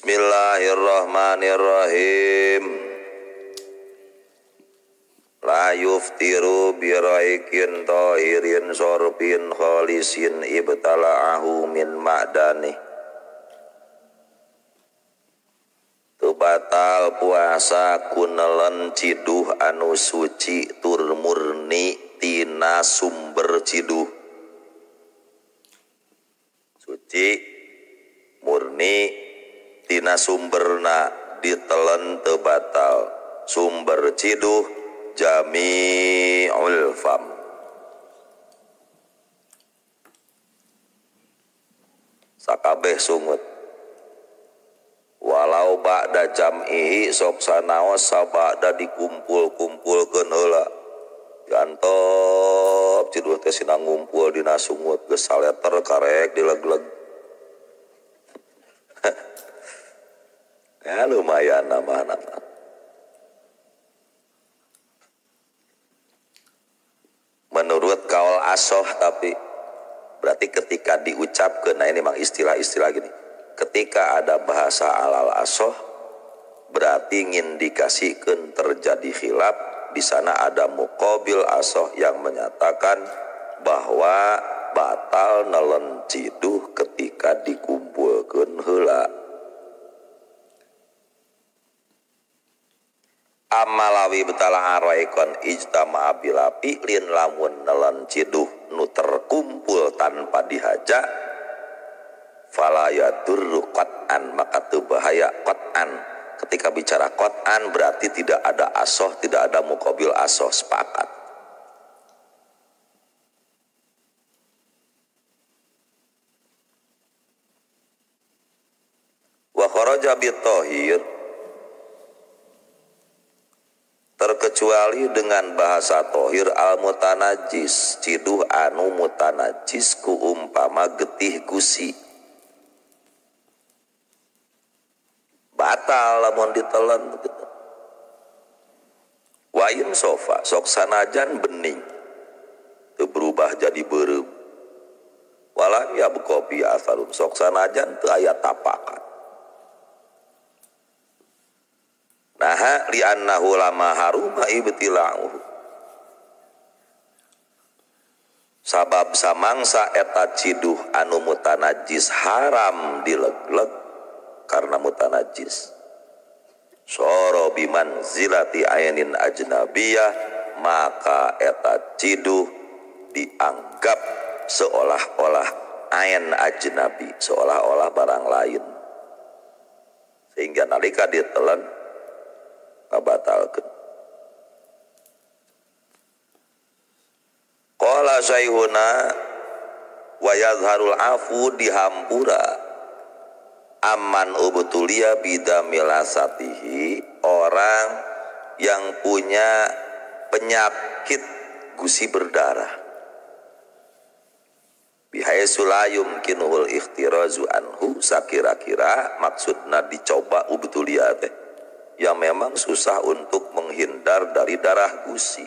Bismillahirrahmanirrahim. La yuftiru biraikin tahirin sorbin khalisin ibtala'ahu min ma'dani. Tu batal puasa kunelen ciduh anu suci tur murni tina sumber ciduh. Suci murni tina sumberna ditelen teu batal. Sumber ciduh jami'ul fam. Sakabeh sungut. Walau ba'da jam'ihi sok sanaos sabada dikumpul-kumpulkeun heula. Diantop ciduh teh sina ngumpul dina sungut geus saleter karek dileg-leg. Ya lumayan nama-nama. Menurut kaul asoh, tapi berarti ketika diucapkan, nah ini memang istilah-istilah gini. Ketika ada bahasa alal asoh, berarti ngindikasikan terjadi khilaf. Di sana ada muqabil asoh yang menyatakan bahwa batal nelen ciduh ketika dikumpulkan heula. Amalawi betala arwaikon ijtama bila fi'lin lamun nelen ciduh nu terkumpul tanpa dihaja fala yadurru qat'an, maka teu bahaya qat'an. Ketika bicara qat'an berarti tidak ada asoh, tidak ada muqabil asoh, sepakat. Wa kharaja bit-tahir, terkecuali dengan bahasa tohir al-mutanajis, ciduh anu mutanajis ku umpama getih gusi. Batal lamun ditelen gitu. Wa in sofa sok sanajan bening teu berubah jadi beureum. Walam yabqa bi atharun sok sanajan teu aya tapakan. Naha li'annahu lama haruma ibtila'uhu. Sabab samangsa eta ciduh anu mutanajis haram dileg-leg karena mutanajis. Soro bimanzilati ainin ajnabiyah, maka eta ciduh dianggap seolah-olah ain ajnabi, seolah-olah barang lain. Sehingga nalika ditelan batalkeun. Qala syaihuna wa yadharul afu dihampura amman ubtuliya bidamilasatihi, orang yang punya penyakit gusi berdarah. Bihaitsu la yumkinuhul ikhtirazu anhu, sakira-kira maksudna dicoba ubtuliya teh yang memang susah untuk menghindar dari darah gusi.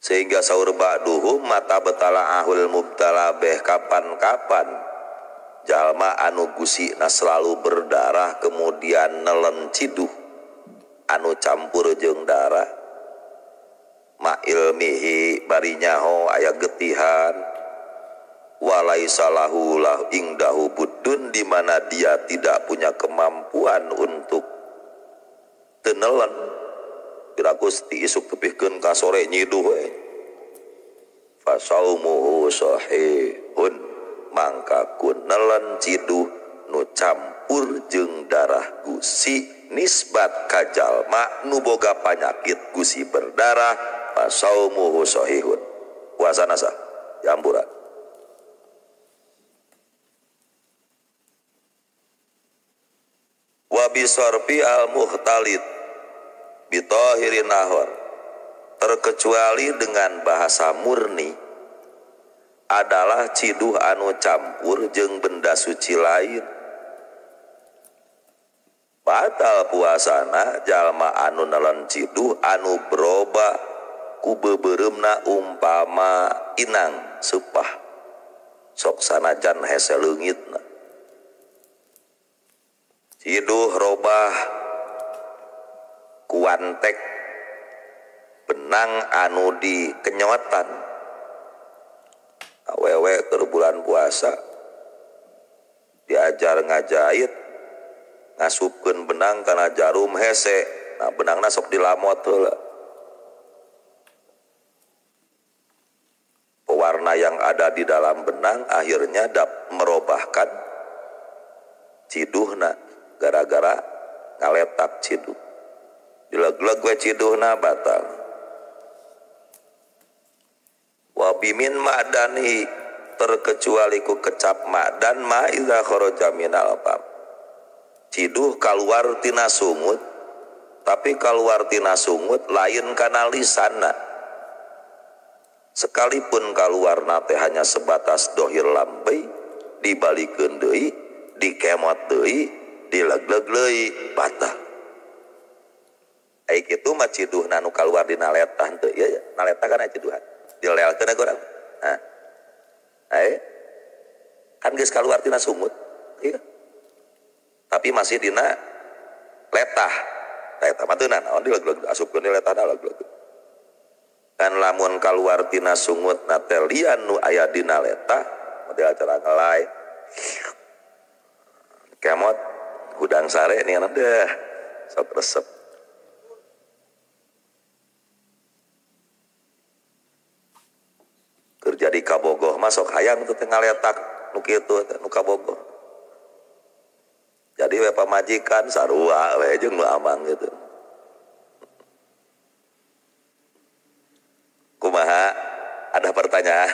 Sehingga saur ba'duhum mata betala ahul mubtala beh, kapan-kapan jalma anu gusina selalu berdarah kemudian nelen ciduh anu campur jeung darah ma ilmihi bari nyaho aya getihan walaisa lahu lah ingdahu buddun, di mana dia tidak punya kemampuan untuk tenelen. Kira Gusti isuk tepihkeun ka sore nyiduh we. Fasaumuhu sahihun, mangka kun nelen ciduh nu campur jeung darah gusi nisbat ka jalma nu boga panyakit gusi berdarah, fasaumuhu sahihun. Puasana sah diampura. Wa bisorfi al-mukhtalit bitahirin ahor, terkecuali dengan bahasa murni adalah ciduh anu campur jeung benda suci lain. Batal puasana jalma anu nelen ciduh anu beroba ku beubeuremna umpama inang sepah sok sanajan hese leungitna. Ciduh robah kuantek benang anu di kenyotan. Awewe keur bulan puasa diajar ngajahit ngasupkeun benang kana jarum hese. Nah benangna sok dilamot heula. Pewarna yang ada di dalam benang akhirnya dap merobahkan ciduhna gara-gara ngaletak ciduh. Dileg-leg we ciduhna batal. Wa bimin ma'dani terkecuali ku kecap ma'dan ma iza kharaja minal fam. Ciduh kaluar tina sungut, tapi kaluar tina sungut lain kana lisanna. Sekalipun kaluarna teh hanya sebatas dohir lambei, dibalikeun deui, dikemot deui, dileg-leg deui, batal. Ai kitu mah ciduhna nu kaluar dina letah teu ieu ya, na letah kan aya ciduhan. Dilelkeun urang. Nah. Ai kan geus kaluar tina sungut, ieu. Tapi masih dina letah. Letah mah teu naon dileg-leg asupkeun di letahna leg-leg. Kan lamun kaluar tina sungut na teh lian nu aya dina letah, model cara ngelai. Kemot hudang sare nih deh, sok resep. Kerja di kabogoh masuk hayang teh ngaletak nu kitu nu kabogoh. Jadi we pamajikan sarua we jeung nu amang gitu. Kumaha? Ada pertanyaan?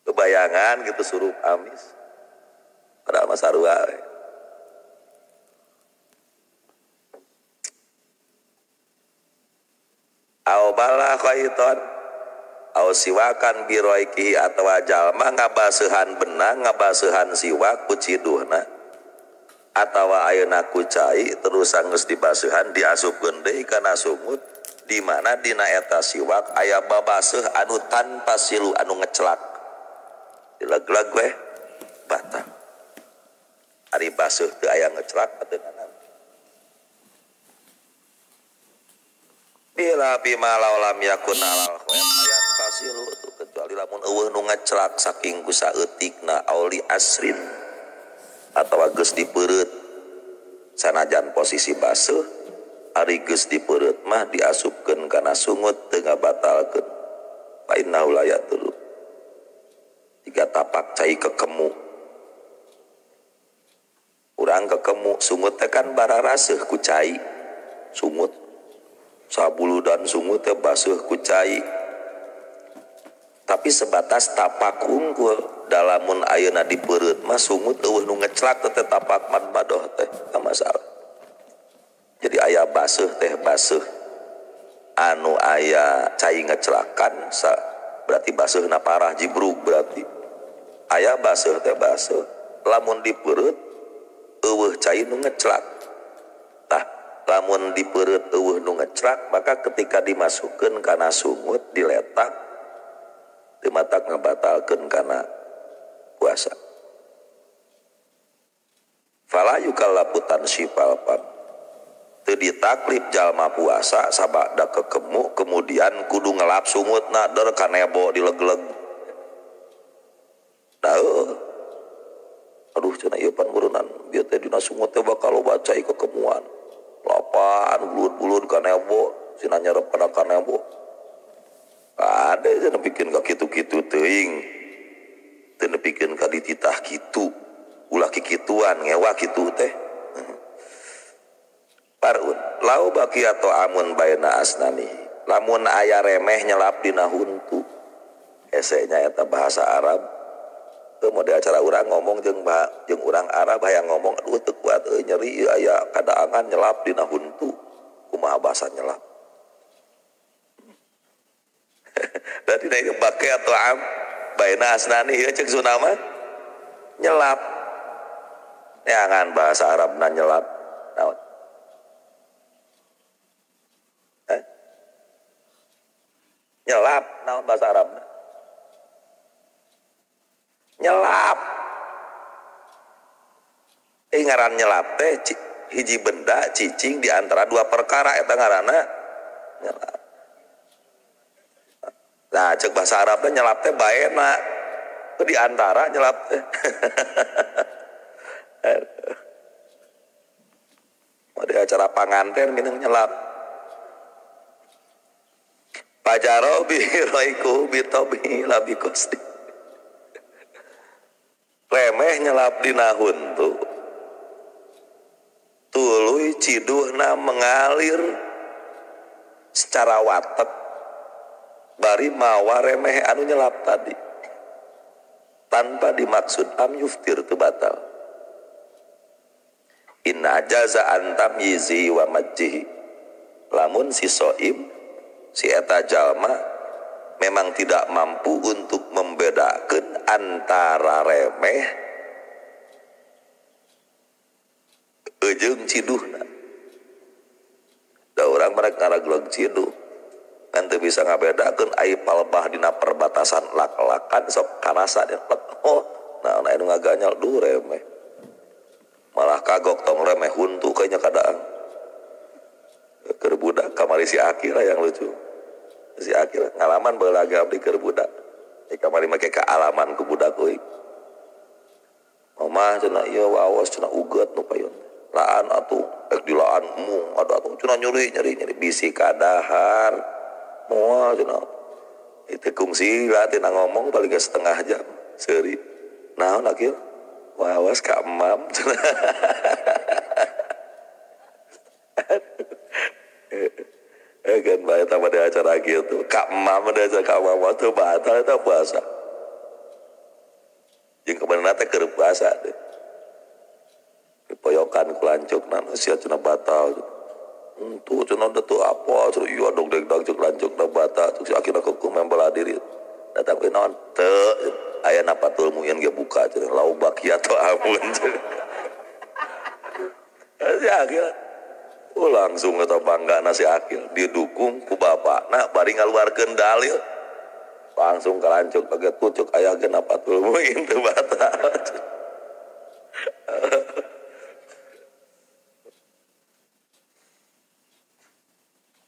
Kebayangan gitu surup amis. Padahal mah sarua we. Au bala khaiton au siwakan biroiki atawa jalma ngabaseuhan benang ngabaseuhan siwak ku ciduhna atawa ayeuna ku cai terus anggeus dibaseuhan diasupkeun deui kana sungut di mana dina eta siwak aya babaseuh anu tanpa silu anu ngecelak dileg-leg we batal. Ari baseuh teu aya ngecelak teu naon. Bila bima laulam yakun alal khoyat ayan pasilu tuh kecuali lamun eueuh nu ngecelak saking ku saeutikna auli asrin atawa geus dipeureut sanajan posisi baseuh ari geus dipeureut mah diasupkeun kana sungut teu ngabatalkeun fa innahu la yatulu. Tiga tapak cai kekemu urang kekemu sungut teh kan bararaseuh ku cai sungut sabulu dan sungut teh baseuh ku cai tapi sebatas tapak unggul dalamun ayeuna dipeureut mah sungut eueuh nu ngecelak teh tapak madmadoh teh teu masalah. Jadi aya baseuh teh baseuh anu aya cai ngecelakan berarti baseuhna parah jibrug berarti aya baseuh teh baseuh lamun dipeureut eueuh cai nu ngecelak. Tah lamun dipeureut eueuh nu ngecelak maka ketika dimasukkeun kana sungut diletak teu matak ngabatalkeun kana puasa. Fala yukallafu tansyifal fam. Teu ditaklif jalma puasa sabada kekemu kemudian kudu ngelap sungutna der kanebo dileg-leg. Daeuh. Aduh cenah ieu pan urunan bieu teh dina sungut teh bakal loba cai kekemuan. Lapan bulud-bulud kanebo sina nyerep kana kanebo. Ada teu nepikeun ka kitu-kitu teuing. Teu nepikeun ka dititah kitu. Ulah kikituan ngewa kitu teh. Parun lau baki atau amun baina asnani. Lamun aya remeh nyelap dina huntu. Hese nya eta bahasa Arab. Teu model cara urang ngomong jeung jeung urang Arab hayang ngomong aduh teu kuat euy nyeri aya kadaangan nyelap dina huntu. Kumaha bahasa nyelap? Berarti naik baki atau am baina asnani ieu cek sunama nyelap. Neangan bahasa Arabna nyelap. Naon? Nyelap naon bahasa Arabna? Nyelap. Jadi ngaran nyelap teh hiji benda cicing di antara dua perkara eta ngaranna nyelap. Nah, cek bahasa Arab teh nyelap teh baena. Itu di antara nyelap teh. Di acara panganten minum nyelap. Pajaro bi roiku bitobi labi kosti. Remeh nyelap dina huntu. Tuluy ciduhna mengalir secara watek bari mawa remeh anu nyelap tadi. Tanpa dimaksud am yuftir teu batal. Inna jaza antam yizi wa majjihi. Lamun si soim si eta jalma memang tidak mampu untuk membedakan antara remeh jeung ciduhna. Da urang merek ngaraglog ciduh ngan teu bisa ngabedakeun ai palbah dina perbatasan lak-lakan sok karasa dia. Oh, nah anu ngaganyal duh remeh. Malah kagok tong remeh huntu kayaknya kadaang. Keur budak kamari si Akira yang lucu. Si Akira ngalaman baheula ge abdi keur budak. Kamari make kaalaman ku budak euy. Mama cenah ieu waos cenah uget nu payun. Laan atuh rek dilaan mung atuh atuh cenah nyeri nyeri nyeri bisi kadahar. Moal cenah. Itu kungsi lah tina ngomong paling setengah jam seuri. Naon Akil? Wawas ka emam. Kan bae tambah di acara gitu. Ka emam ada acara ka emam tuh batal eta puasa. Jeung kebenerna teh keur puasa teh. Dipoyokan ku lancukna sia cenah batal. Entu cenah teu apa cenah ieu dog deg dag ceuk lancukna batal. Ceuk si akhirna keukeung membela diri. Datang ke naon teu aya napatul muin ge buka cenah lau bakia atau amun cenah. Si Akil oh langsung atau bangga nasi Akil didukung ku bapakna bari ngaluarkeun dalil langsung kalancuk kaget pucuk aya ge napatul muin teu batal.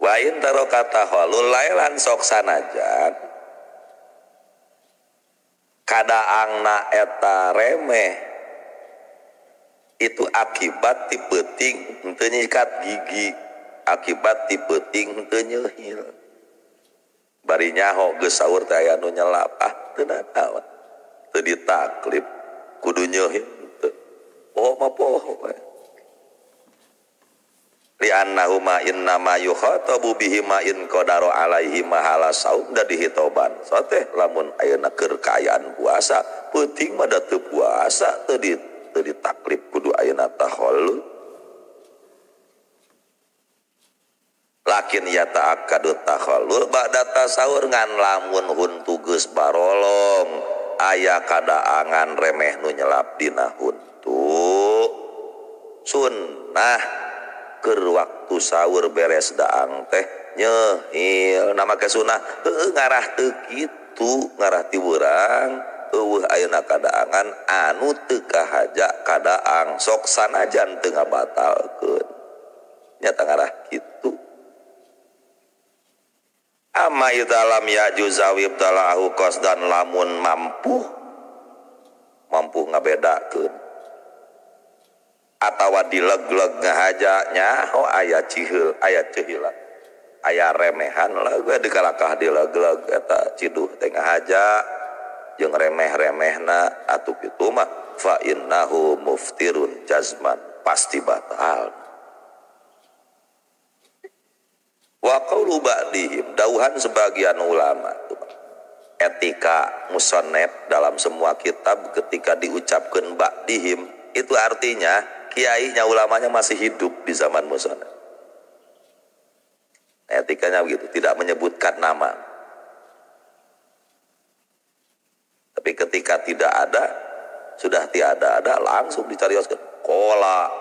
Wa in tarokata halul lailan sok sanajan kadaangna eta remeh itu akibat ti peuting henteu nyikat gigi, akibat ti peuting henteu nyeuhil. Bari nyaho geus saur teh aya nu nyelap ah teu nanaon. Teu ditaklif kudu nyeuhil teu. Poho mah poho we. Li'annahu ma innama yukhatabu bihi ma in qadara alaihi mahala saum da dihitoban. So teh lamun ayeuna keur kaayaan puasa, peuting mah da teu puasa, teu ditaklif kudu ayeuna tahallul. Lakin ya ta'akkadu tahallul ba'da tasawur ngan lamun huntu geus barolong aya kadaangan remeh nu nyelap dina huntu. Sunnah keur waktu sahur beres daang teh nyehil nama ke sunnah heueuh ngarah teu kitu ngarah ti urang eueuh ayeuna kadaangan anu teu kahaja kadaang sok sanajan teu ngabatalkeun nyata ngarah kitu. Amma idza lam yajuza wibtalahu qasdan lamun mampu ngabedakeun atawa dileg-leg ngahaja nyaho aya cihil aya cehila aya remehan lah gue dikalakah dileg-leg eta ciduh teh ngahaja jeung remeh-remehna atuh kitu mah fa innahu muftirun jazman pasti batal. Wa qaulu ba'dihim dauhan sebagian ulama etika musannaf dalam semua kitab ketika diucapkeun ba'dihim itu artinya kiainya ulamanya masih hidup di zaman musannaf. Etikanya begitu, tidak menyebutkan nama. Tapi ketika tidak ada, sudah tiada ada, langsung dicarioskan. Kola,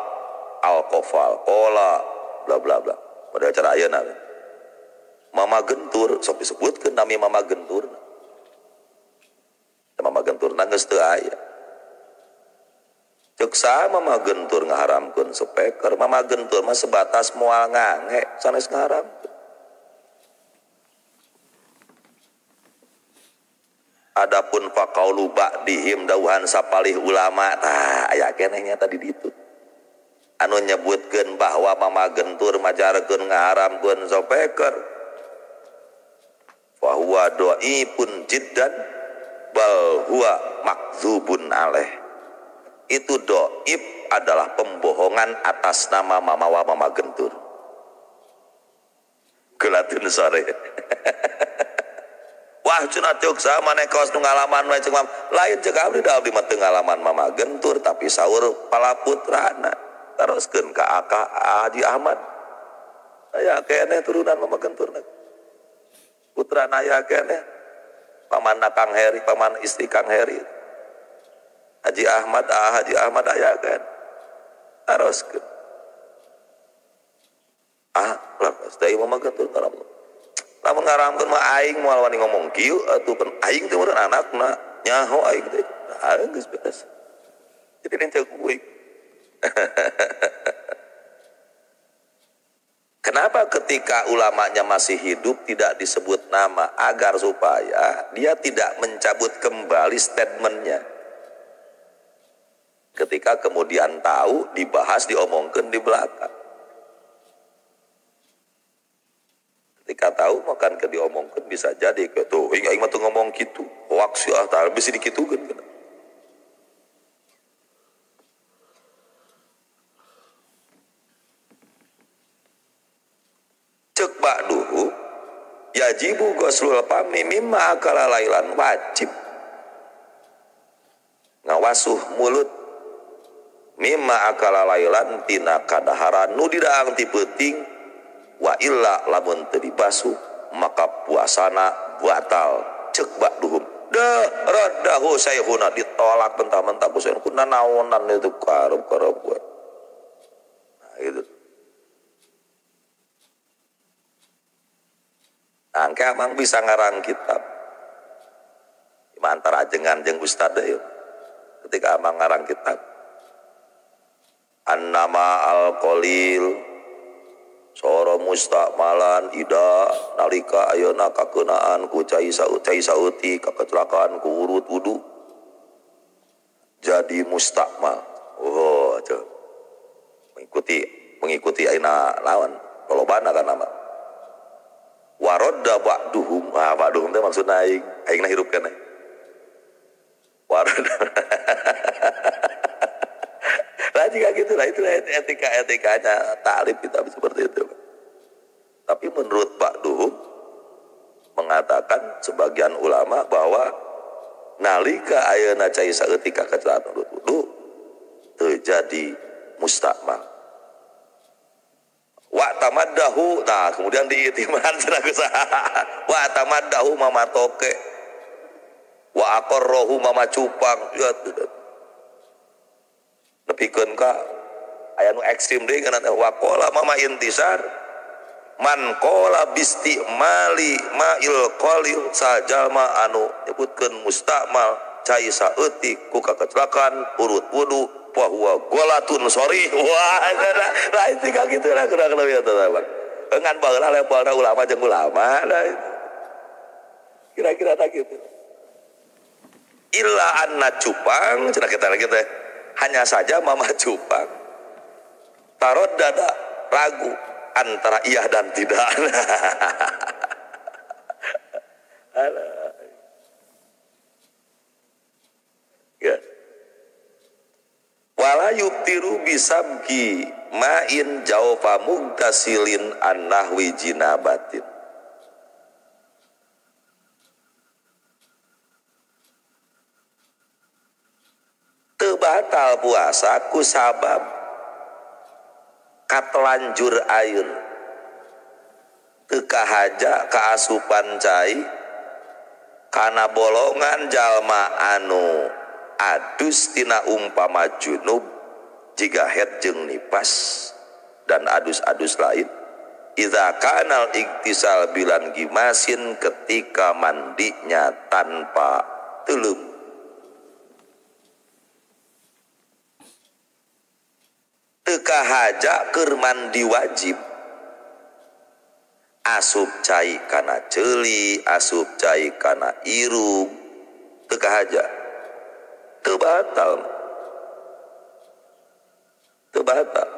alkofal, kola, bla bla bla. Pada acara ayeuna. Mama Gentur, sok disebutkeun nami Mama Gentur. Mama Gentur geus teu aya. Cek Ceuk saha Mama Gentur ngaharamkeun speaker? Mama Gentur mah sebatas moal ngange sanes ngaharamkeun. Adapun faqaulu ba'dihim dauhan sapalih ulama tah aya keneh nya tadi ditu. Anu nyebutkeun bahwa Mama Gentur majarkeun ngaharamkeun speaker. Fa huwa dhaifun jiddan bal huwa makdzubun alaih. Itu dhaif adalah pembohongan atas nama Mama wa Mama Gentur. Gelatun sore. Wah cenah ceuk saha maneh kaos nu ngalaman we ceuk lain ceuk abdi da abdi mah teu ngalaman Mama Gentur tapi saur palaputrana teruskeun ka Aka Haji Ahmad. Aya keneh turunan Mama Gentur. Putrana aya keneh. Pamanna Kang Heri, paman istri Kang Heri. Haji Ahmad, Haji Ahmad aya keneh. Teruskeun. Ah, lepas deui Mama Gentur ngaramkeun. Lamun ngaramkeun mah aing moal wani ngomong kieu atuh pan aing teh meureun anakna nyaho aing teh. Nah, geus beres. Jadi ceuk uing. Kenapa ketika ulamanya masih hidup tidak disebut nama? Agar supaya dia tidak mencabut kembali statementnya. Ketika kemudian tahu dibahas diomongkan di belakang. Ketika tahu makan ke diomongkan bisa jadi ke tuh aing mah teu ngomong kitu hoaks ya tah bisa dikitukeun. Ceuk ba'duhu yajibu ghuslul fami mimma akala lailan, wajib ngawasuh mulut mimma akala lailan tina kadaharan nu didaang ti peuting wa illa lamun teu dibasuh maka puasana batal. Ceuk ba'duhum deh raddahu sayhuna, ditolak mentah-mentah ku sayhuna kuna naonan itu karep-karep gue. Nah gitu. Nah, engke amang bisa ngarang kitab. Antara ajengan jeung ustad deui. Ketika amang ngarang kitab An-nama al-qalil soro mustakmalan ida nalika ayeuna kakeunaan ku cai sauti kakecelakaan ku urut wudu jadi mustakmal. Oh, tuh. Mengikuti ayeuna lawan lolobana kan nama. Warodda ba'duhum, ah ba'duhum teh maksudna aing, aingna hirup keneh. Warodda. Lah jika gitu lah, itu etika-etikanya ta'lif kita seperti itu. Tapi menurut ba'duhum mengatakan sebagian ulama bahwa nalika ayeuna cai saeutik kecelakaan wudu terjadi mustakmal. Wa tamaddahu, nah kemudian diitiman cenah kusaha. Wa tamaddahu mama toke. Wa aqarrahu mama cupang. Ya nepikeun ka aya nu ekstrim deui kana teh wa qala mama intisar man qala bistimali ma'il qalil sajalma anu nyebutkeun mustakmal cai saeutik ku kakecelakaan urut wudu wa huwa golatun sorry. Wah, lah itu kayak gitu lah kurang lebih atau apa. Ngan baheula levelna ulama jeung ulama lah. Kira-kira tak gitu. Illa anna cupang cenah kita lagi teh. Hanya saja mama cupang tarot dada ragu antara iya dan tidak. Alah. Ya. Wala yubtiru bisabki ma'in jaufa mugtasilin an-nahwi jinabatin. Teu batal puasa ku sabab katelanjur air teu kahaja kaasupan cai kana bolongan jalma anu adus tina umpama junub jiga head jeung nipas dan adus-adus lain idza kanal iktisal bilan gimasin ketika mandinya tanpa telum. kahaja keur mandi wajib asup cai kana ceuli, asup cai kana irung, teu kahaja, teu batal, teu batal.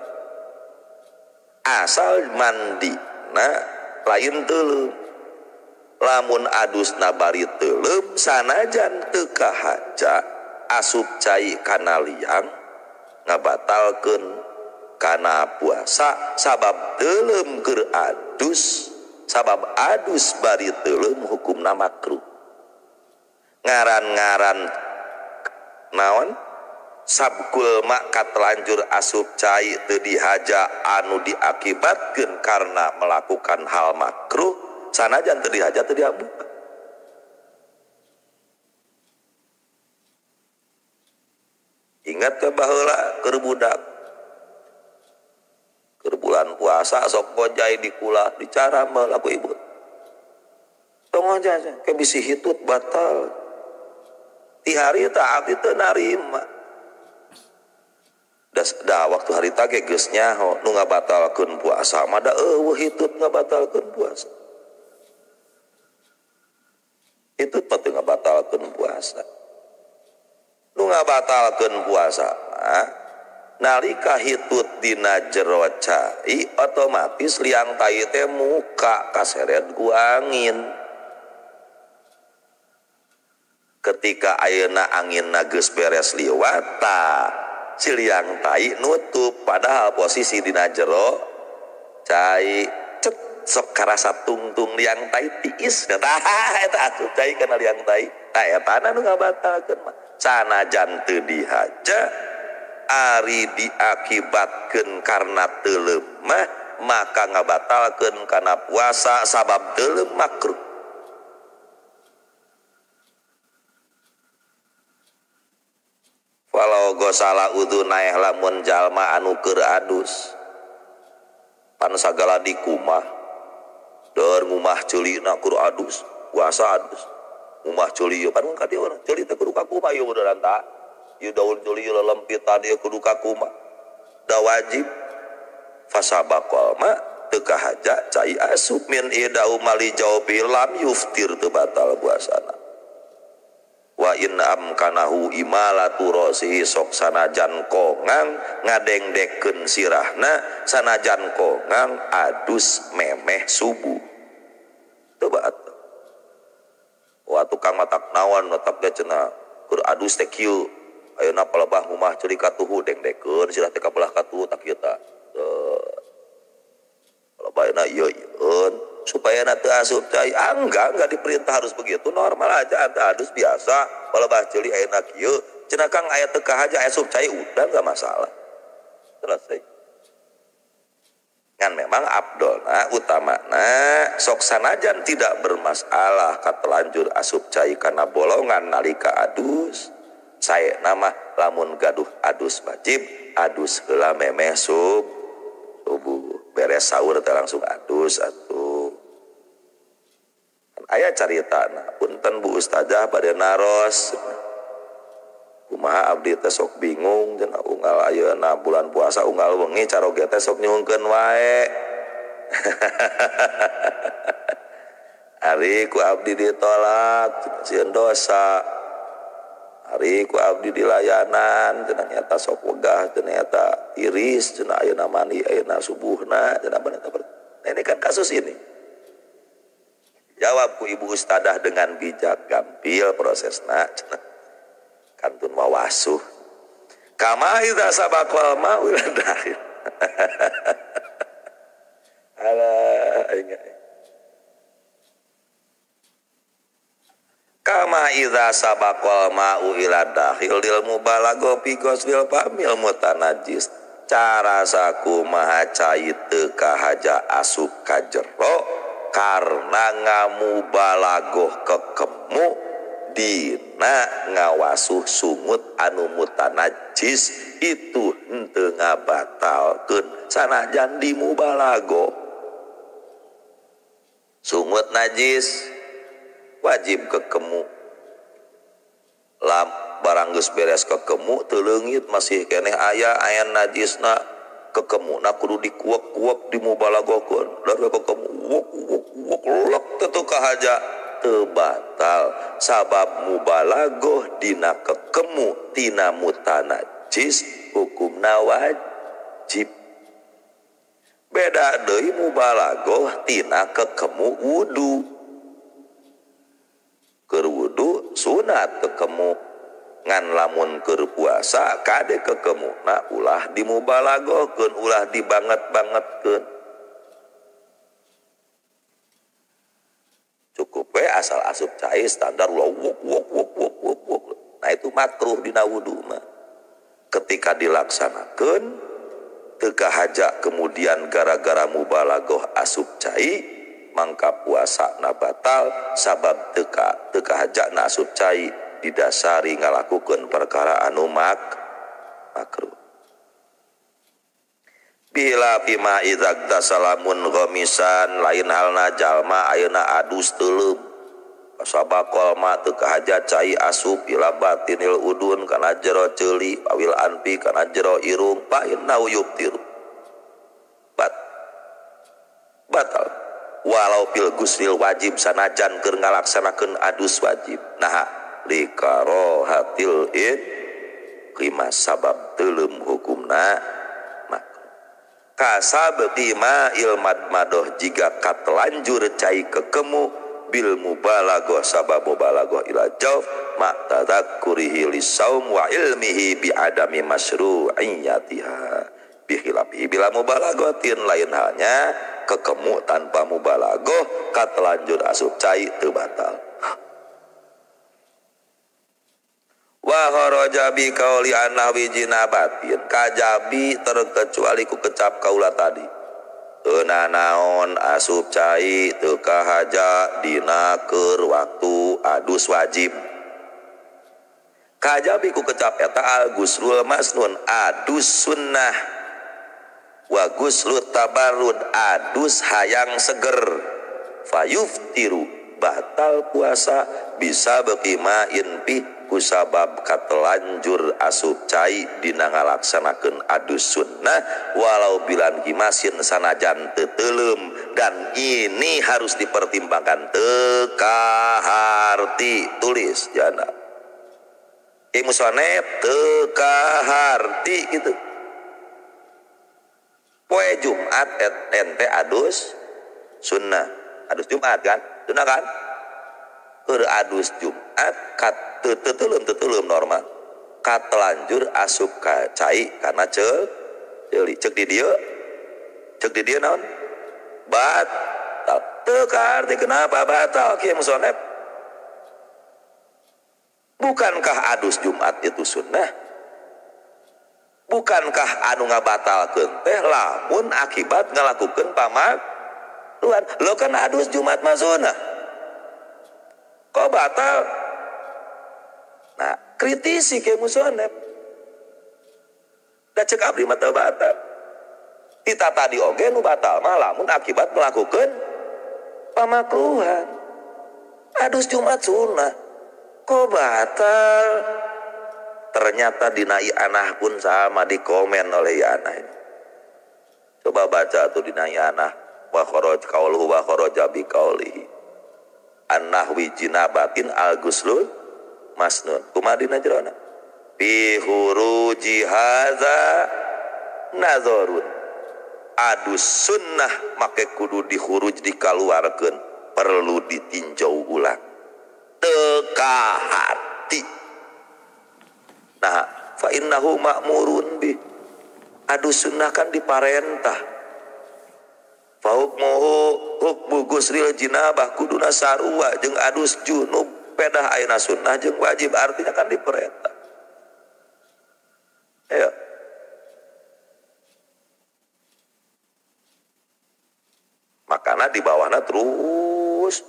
Asal mandi na lain teuleum. Lamun adusna bari teuleum sanajan teu kahaja asup cai kana liang ngabatalkeun kana puasa sabab teuleum keur adus. Sabab adus bari teuleum hukumna makruh. Ngaran-ngaran naon sabkul ma katelanjur asup cai teu dihaja anu diakibatkeun karena melakukan hal makruh sanajan teu dihaja teu diabuka. Ingat ke baheula keur budak keur bulan puasa sok ngojay di kula dicaramel aku ibu tong ngojay ke bisi hitut batal ti harita abdi teu narima. Da waktu harita ge geus nyaho nu ngabatalkeun puasa mah da eueuh hitut ngabatalkeun puasa. Hitut mah teu ngabatalkeun puasa. Nu ngabatalkeun puasa mah nalika hitut dina jero cai otomatis liang tai teh muka kaseret ku angin. Ketika ayeuna anginna geus beres liwat tah si liang tai nutup padahal posisi dina jero cai cet sok karasa tungtung liang tai tiis tah eta asup cai kana liang tai tah etana nu ngabatalkeun mah sanajan teu dihaja ari diakibatkeun karena teuleum mah maka ngabatalkeun kana puasa sabab teuleum makruh. Walau gosala udhunaeh lamun jalma anu keur adus pan sagala dikumah deur ngumah ceulina keur adus puasa adus ngumah ceuli ieu pan ka dieu ceuli teh kudu ka kumah ieu beneran ta ieu daun ceuli lelempitan ieu kudu ka kumah da wajib fasabaqal ma teu kahaja cai asup min idau mali jawbi lam yuftir teu batal puasana. Wa in amkanahu imalatu rosihi sok sanajan kongang ngadengdekeun sirahna sanajan kongang adus memeh subuh teu batal. Wah tukang matak naon matak ge cenah keur adus teh kieu ayeuna palebah rumah ceuli katuhu dengdekeun sirah teh ka belah katuhu tak kieu ta palebahna ieu ieun supaya na teu asup cai. Ah, enggak diperintah harus begitu, normal aja ada adus biasa palebah ceuli ayeuna kieu cenah kang aya teu kahaja asup cai udah enggak masalah selesai. Kan memang abdolna utamana sok sanajan tidak bermasalah katelanjur asup cai kana bolongan nalika adus sae nama lamun gaduh adus wajib adus heula memeh subuh beres sahur teh langsung adus atuh. Aya caritana punten Bu Ustazah bade naros kumaha abdi teh sok bingung cenah unggal ayeuna bulan puasa unggal wengi caroge teh sok nyuhunkeun wae. Ari ku abdi ditolak sieun dosa. Ari ku abdi dilayanan cenah nyata sok wegah cenah nyata iris cenah ayeuna mandi ayeuna subuhna cenah bener. Nah, ini kan kasus ini. Jawab ku ibu ustadzah dengan bijak gampil prosesna cenah. Kantun wawasuh. Kama idza sabaqal ma'u ila dakhil. Alah aing. Kama idza sabaqal ma'u ila dakhil lil mubalago fi ghuslil famil mutanajis. Cara sakumaha cai teu kahaja asup ka jero karena ngamubalagoh kekemu dina ngawasuh sungut anu mutanajis itu henteu ngabatalkeun sanajan dimubalago. Sungut najis wajib kekemu. Lam barang geus beres kekemu teu leungit masih keneh aya aya najisna Kekemuna kudu dikuak-kuak dimubalagohkeun. Dari kekemu wuk wuk wuk lek teu kahaja teu batal sabab mubalagoh dina kekemu tina mutanajis hukumna wajib. Beda deui mubalagoh tina kekemu wudu. Keur wudu sunat kekemu ngan lamun keur puasa kade kekemuna ulah dimubalagohkeun ulah dibanget-bangetkeun. Cukup we asal asup cai standar ulah wuk wuk wuk wuk wuk wuk. Nah itu makruh dina wudu mah. Ketika dilaksanakeun teu kahaja kemudian gara-gara mubalagoh asup cai mangka puasa na batal sabab teu kahaja na asup cai didasari ngalakukeun perkara anu makruh. Bila bima idzak salamun ghamisan lain halna jalma ayeuna adus teuleum sabaqal ma teu kahaja cai asup ila batinil udun kana jero ceuli awil anfi kana jero irung fa innahu yubtiru batal walau fil guslil wajib sanajan keur ngalaksanakeun adus wajib. Nah likarohatil id lima sabab teuleum hukumna makruh. Kasab bima ilmad madoh jika katelanjur cai kekemu bil mubalagoh sabab mubalagoh ila jauf ma tadzakkurihi lisaum wa ilmihi bi adami masyru'iyatiha bi khilafi bila mubalagotin lain halnya kekemu tanpa mubalagoh katelanjur asup cai teu batal. Wa kharaja bi qauli annawi jinabatin kajabi terkecuali ku kecap kaula tadi teu nanaon asup cai teu kahaja dina keur waktu adus wajib kajabi ku kecap eta al guslul masnun adus sunnah wa guslut tabarrud adus hayang seger fayuftiru batal puasa bisa beki ma'in pi kusabab katelanjur asup cai dina ngalaksanakeun adus sunnah walau bilan kimasin sanajan teu teuleum. Dan ini harus dipertimbangkan teu kaharti tulis jana musonep teu kaharti gitu poe Jumat et ente adus sunnah adus Jumat kan sunnah kan keur adus Jumat kat teteleum normal katelanjur asup ka cai karena ceuli cek di dieu naon batal teu kaarti kenapa batal kieu musonep. Bukankah adus Jumat itu sunnah? Bukankah anu ngabatalkeun teh lamun akibat ngalakukeun pamakruhan? Lo kan adus Jumat mah sunnah kok batal? Nah, kritisi ke musonep. Da cek abdi mah teu batal. Kita tadi oge nu batal mah lamun akibat melakukan pamakruhan. Adus Jumat sunnah. Kok batal? Ternyata dina I'anah pun sama dikomen oleh I'anah ini. Coba baca tuh dina I'anah wa kharaj qauluhu wa kharaja bi qaulihi. An-nahwi jinabatin al-guslul masnun kumaha dina jerona fi huruji hadza nazarun adus sunnah make kudu dihuruj dikaluarkeun perlu ditinjau ulang teu kaharti. Nah fa innahu ma'murun bi adus sunnah kan diparentah fa hukmuhu hukmu guslil jinabah kuduna sarua jeung adus junub pedah ayeuna sunnah jeung wajib artinya kan diperintah. Ayo. Makana di bawahna terus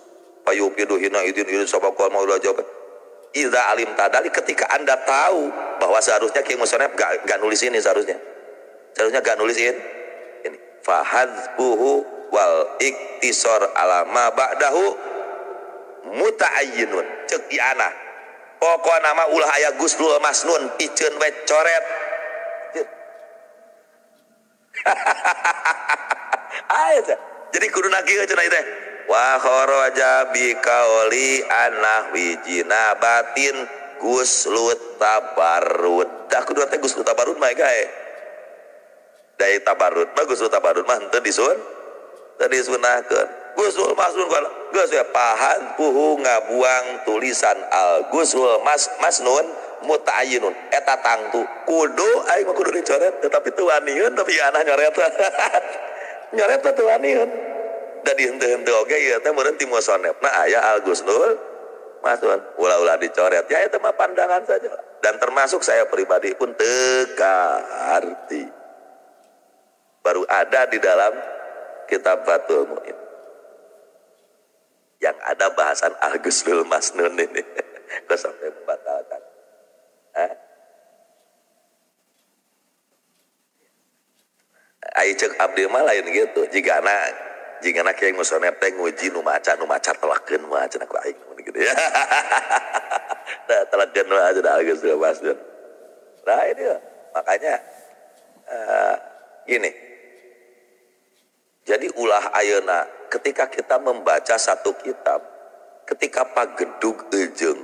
payupidu hina idin idin sabaqal maula jawab. Idza alim tadali ketika Anda tahu bahwa seharusnya Ki Musonep gak nulis ini seharusnya. Seharusnya gak nulis ini. Ini fahadzbuhu wal iktisar ala ma ba'dahu muta'ayyinun cek di ana pokok nama ulah aya guslul masnun piceun we coret. Ayo jadi kudu kieu cenah teh wa kharaja bi qauli anahwi jinabatin guslut tabarrud. Dah kudu teh guslut tabarrud mah gae. Dai tabarrud mah guslut tabarrud mah henteu disun. Teu disunahkeun. Gusul masnun geus we pahan puhu ngabuang tulisan al gusul mas masnun muta'ayyinun eta tangtu kudu aing mah kudu dicoret tetapi teu waniun tapi anah nyoret. Nyoret teh teu waniun. Da dihenteu-henteu oge ieu teh meureun ti musonefna aya al gusul masnun ulah-ulah dicoret ya itu mah pandangan saja dan termasuk saya pribadi pun teu kaharti. Baru ada di dalam kitab Fathul Mu'in yang ada bahasan al-ghuslul masnun ini. Kok sampai membatalkan. Ai ceuk abdi mah lain gitu. Jigana kiai musonep teh nguji nu maca telakeun mah cenah ku aing gitu ya. Nah, telakeun mah aja al-ghuslul masnun. Nah ini makanya gini. Jadi ulah ayeuna ketika kita membaca satu kitab, ketika pagedug ejeung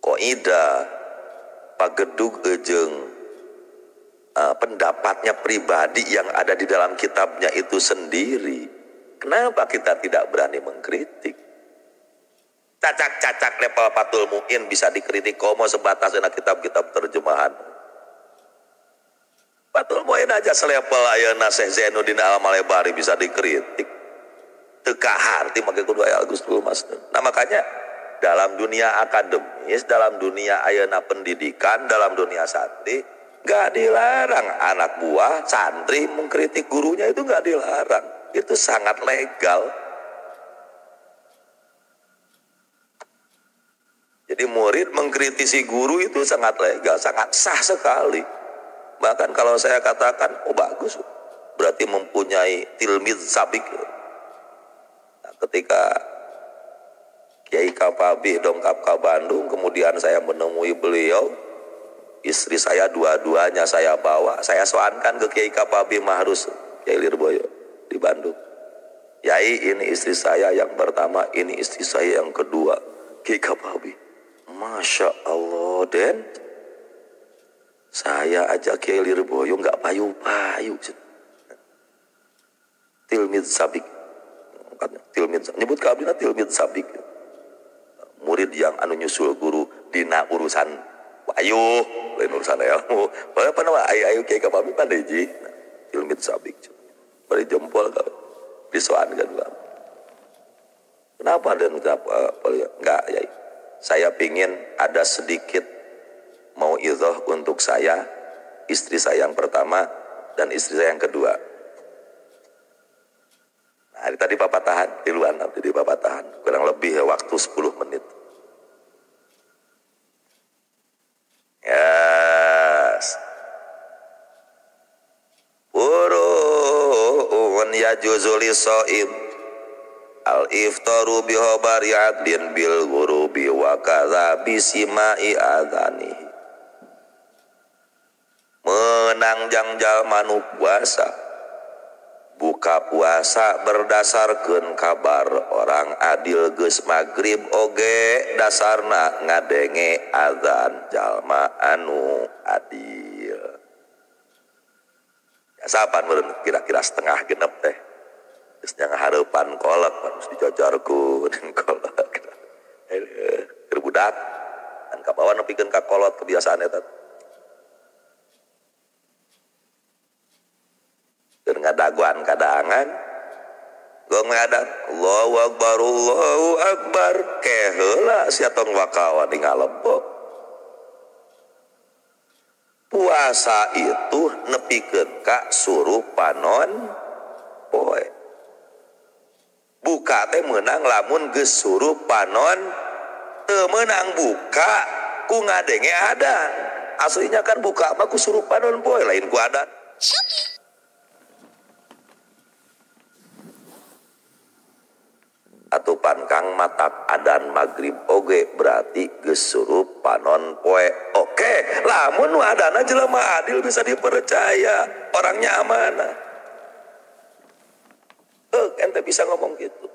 kaidah, pagedug ejeung pendapatnya pribadi yang ada di dalam kitabnya itu sendiri, kenapa kita tidak berani mengkritik? Cacak-cacak level Fathul Mu'in bisa dikritik komo sebatas kitab-kitab terjemahan. Fathul Mu'in aja selevel ayeuna Syekh Zainuddin Al-Malebari bisa dikritik. Teu kaharti make kudu aya al-ghuslul masnun. Nah makanya dalam dunia akademis, dalam dunia ayeuna pendidikan, dalam dunia santri, nggak dilarang anak buah santri mengkritik gurunya, itu nggak dilarang. Itu sangat legal. Jadi murid mengkritisi guru itu sangat legal, sangat sah sekali. Bahkan kalau saya katakan, oh bagus, berarti mempunyai tilmid sabik. Nah, ketika Kiai Kapabi dongkap ke Bandung, kemudian saya menemui beliau, istri saya dua-duanya saya bawa, saya soankan ke Kiai Kapabi Mahrus, Kiai Lirboyo di Bandung. Yai, ini istri saya yang pertama, ini istri saya yang kedua, Kiai Kapabi. Masya Allah, Den. Saya aja Kiai Lirboyo nggak payu-payu. Tilmid sabik. Tilmid, nyebut ke abdina tilmid sabik. Murid yang anu nyusul guru dina urusan wayu, lain urusan ilmu. Padahal apa ayo ayo Kiai Kapabi pandeji. Tilmid sabik. Bari jempol ka disoan kan. Kenapa dan kenapa enggak ya? Saya pingin ada sedikit mauidhah untuk saya, istri saya yang pertama dan istri saya yang kedua. Nah, tadi Bapak tahan, di luar jadi Bapak tahan kurang lebih waktu 10 menit. Yes. Purun ya juzuli soim al iftaru bihobari adlin bil gurubi wa kadza bisimai adzanihi. Menang jangjal manu puasa, buka puasa berdasarkan kabar orang adil geus magrib oge dasarna ngadenge azan jalma anu adil. Ya sapan meureun kira-kira setengah genep teh. Geus nyahareupan kolak harus dijajarkeun kolak. Keur budak kan kabawa nepikeun ka kolot kebiasaan eta. Ngadaguan kadangan gong ngadan Allahu akbar Allahu akbar keheula sia tong wakawa di ngalebok. Puasa itu nepikeun ka suruh panon poe. Buka teh meunang lamun geus suruh panon, teu meunang buka ku ngadenge adan. Aslinya kan buka mah ku suruh panon poe lain ku adan. Atupan kang matak adan maghrib oge berarti geus surup panon poe. Oke, Boleh lamun nu adana jelema adil bisa dipercaya, orangnya amanah. Ente bisa ngomong gitu.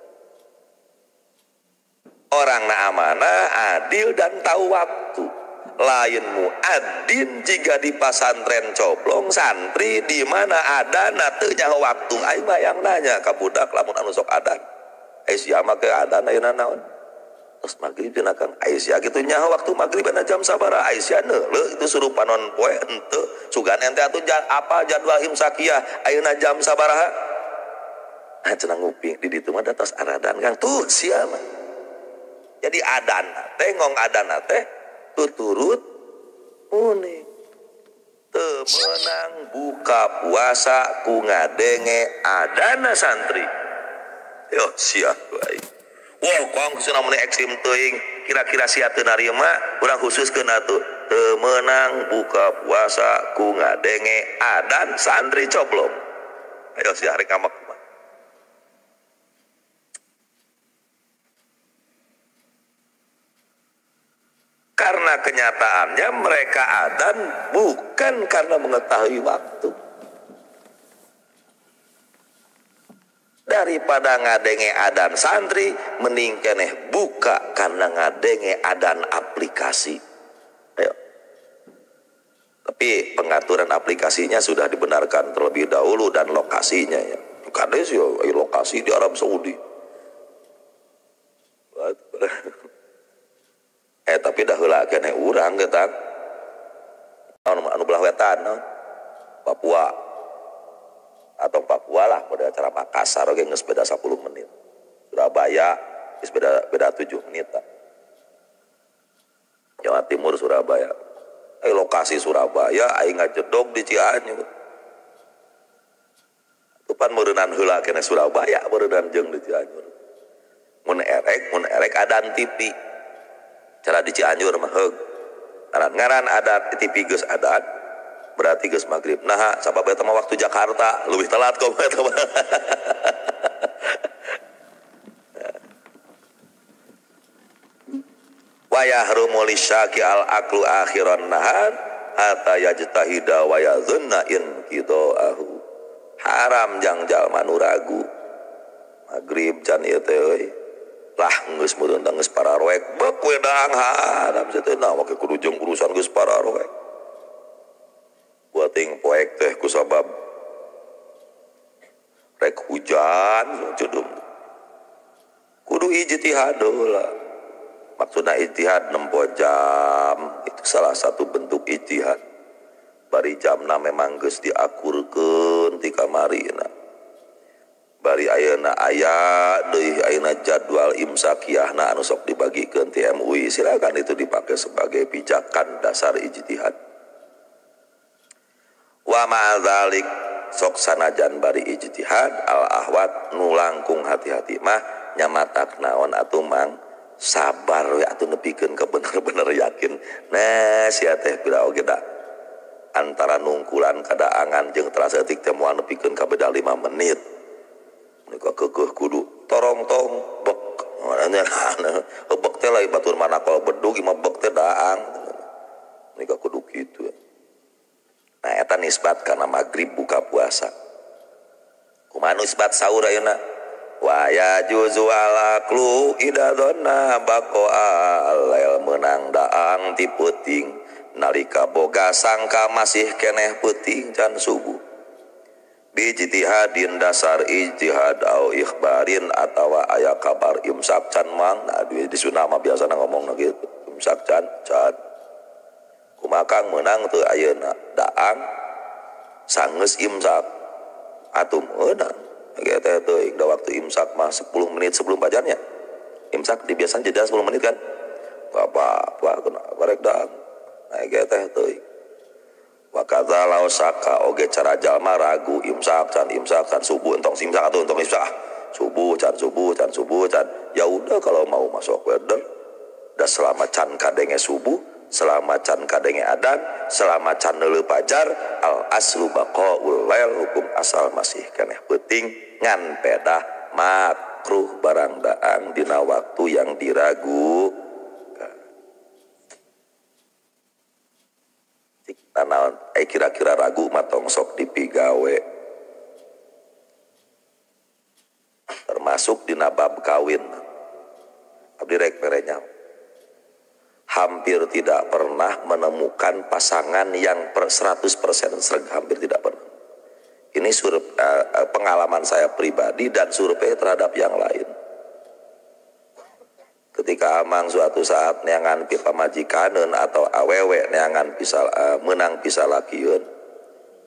Orangna amanah, adil dan tahu waktu. Lain muadzin jika di pasantren coplong santri di mana adana teu nyaho waktu. Aing mah yang nanya ka budak lamun anu sok adan. Ai sia mah ke adan ayeuna naon? Terus maghrib dina Kang. Ai sia kitu nyaho waktu maghrib ana jam sabaraha? Ai sia neuleuh itu suruh panon poe henteu. Sugan ente atuh apa jadwal imsakiyah ayeuna jam sabaraha? Ah cenah nguping di ditu mah da tos aradan Kang. Tuh sia mah. Jadi adan teh ngong adan teh tuturut unik. Teu meunang buka puasa ku ngadenge adana santri. Yo sia bae. Wah, kong cenah mun ekstrim teuing, kira-kira sia teu narima, urang khususkeun atuh. Teu meunang buka puasa ku ngadenge adan santri coblong. Ayo sia rek amak. Karena kenyataannya mereka adan bukan karena mengetahui waktu. Daripada ngadenge adan santri, mending keneh buka karena ngadenge adan aplikasi. Ayo. Tapi pengaturan aplikasinya sudah dibenarkan terlebih dahulu dan lokasinya ya. Kades ya lokasi di Arab Saudi. Tapi dah heula keneh urang teh tang. Anu belah wetan no? Papua. Atau Papua lah pada acara Makassar oge geus beda 10 menit. Surabaya geus beda 7 menit. Jawa Timur Surabaya. Lokasi Surabaya aing ngajedog di Cianjur. Tupan meureunnan heula keneh Surabaya meureunnan jeung di Cianjur. Mun erek adan TV. Cara di Cianjur mah heug. Ngaran adat TV geus adat berarti geus maghrib. Nah, sabab eta mah waktu Jakarta leuwih telat kok eta mah. Wa yahrumu lisyaki al aklu akhiran nahar hatta yajtahida wa yadhunna in qidaahu. Haram jang jalma nu ragu. Maghrib can ieu teh euy. Lah geus meureun geus pararoek bek wedang haram teh nah make kudu jeung urusan geus pararoek. Buating poek teh ku sabab rek hujan cedum. Kudu ijtihad heula. Maksudna ijtihad nempo jam itu salah satu bentuk ijtihad. Bari jamna memang geus diakurkeun ti kamarina. Bari ayeuna aya deui ayeuna jadwal imsakiyahna anu sok dibagikeun ti MUI, silakan itu dipakai sebagai pijakan dasar ijtihad. Wa ma'adzalik sok sanajan bari ijtihad al ahwat nu langkung hati-hati mah nyamatak naon atuh mang sabar we atuh nepikeun ka bener-bener yakin. Nah sia teh pira oge da antara nungkulan kadaangan jeung teras eutik teh moal nepikeun ka beda 5 menit. Mereka kekeh kudu torong-tong bek bek teh lain batur mana kalau bedug imah bek teh daang mereka kudu kitu. Nah eta nisbat karena maghrib buka puasa. Kumaha nisbat sahur ayeuna? Wa yajuzu al-aklu idza dhanna baqa al-lail meunang daang ti peuting nalika boga sangka masih keneh peuting can subuh. Bijtihadin dasar ijtihad au ikhbarin atawa aya kabar imsak can mang. Nah di sunnah mah biasana ngomongna kitu imsak can can kumakang meunang teu ayeuna daang sangeus imsak atuh meunang ge teh teuing da waktu imsak mah 10 menit sebelum fajarnya. Imsak di biasana jeda 10 menit kan apa-apa kena barek daang. Nah ge teh teuing. Wa kadza law saka oge cara jalma ragu imsak can subuh entong imsak atau entong imsak subuh can subuh can subuh can. Ya udah kalau mau masuk weather da selama can kadenge subuh, selama can kadenge adan, selama can neuleuh pajar, al aslu baqaul lail hukum asal masih keneh peuting ngan pedah makruh barang daang dina waktu yang diragu. Cik nanaon kira-kira ragu mah tong sok dipigawe. Termasuk dina bab kawin. Abdi rek merenya. Hampir tidak pernah menemukan pasangan yang per 100% sreg, hampir tidak pernah. Ini pengalaman saya pribadi dan survei terhadap yang lain. Ketika amang suatu saat neangan pi pamajikaneun atau awewe neangan bisa menang pisalakieun,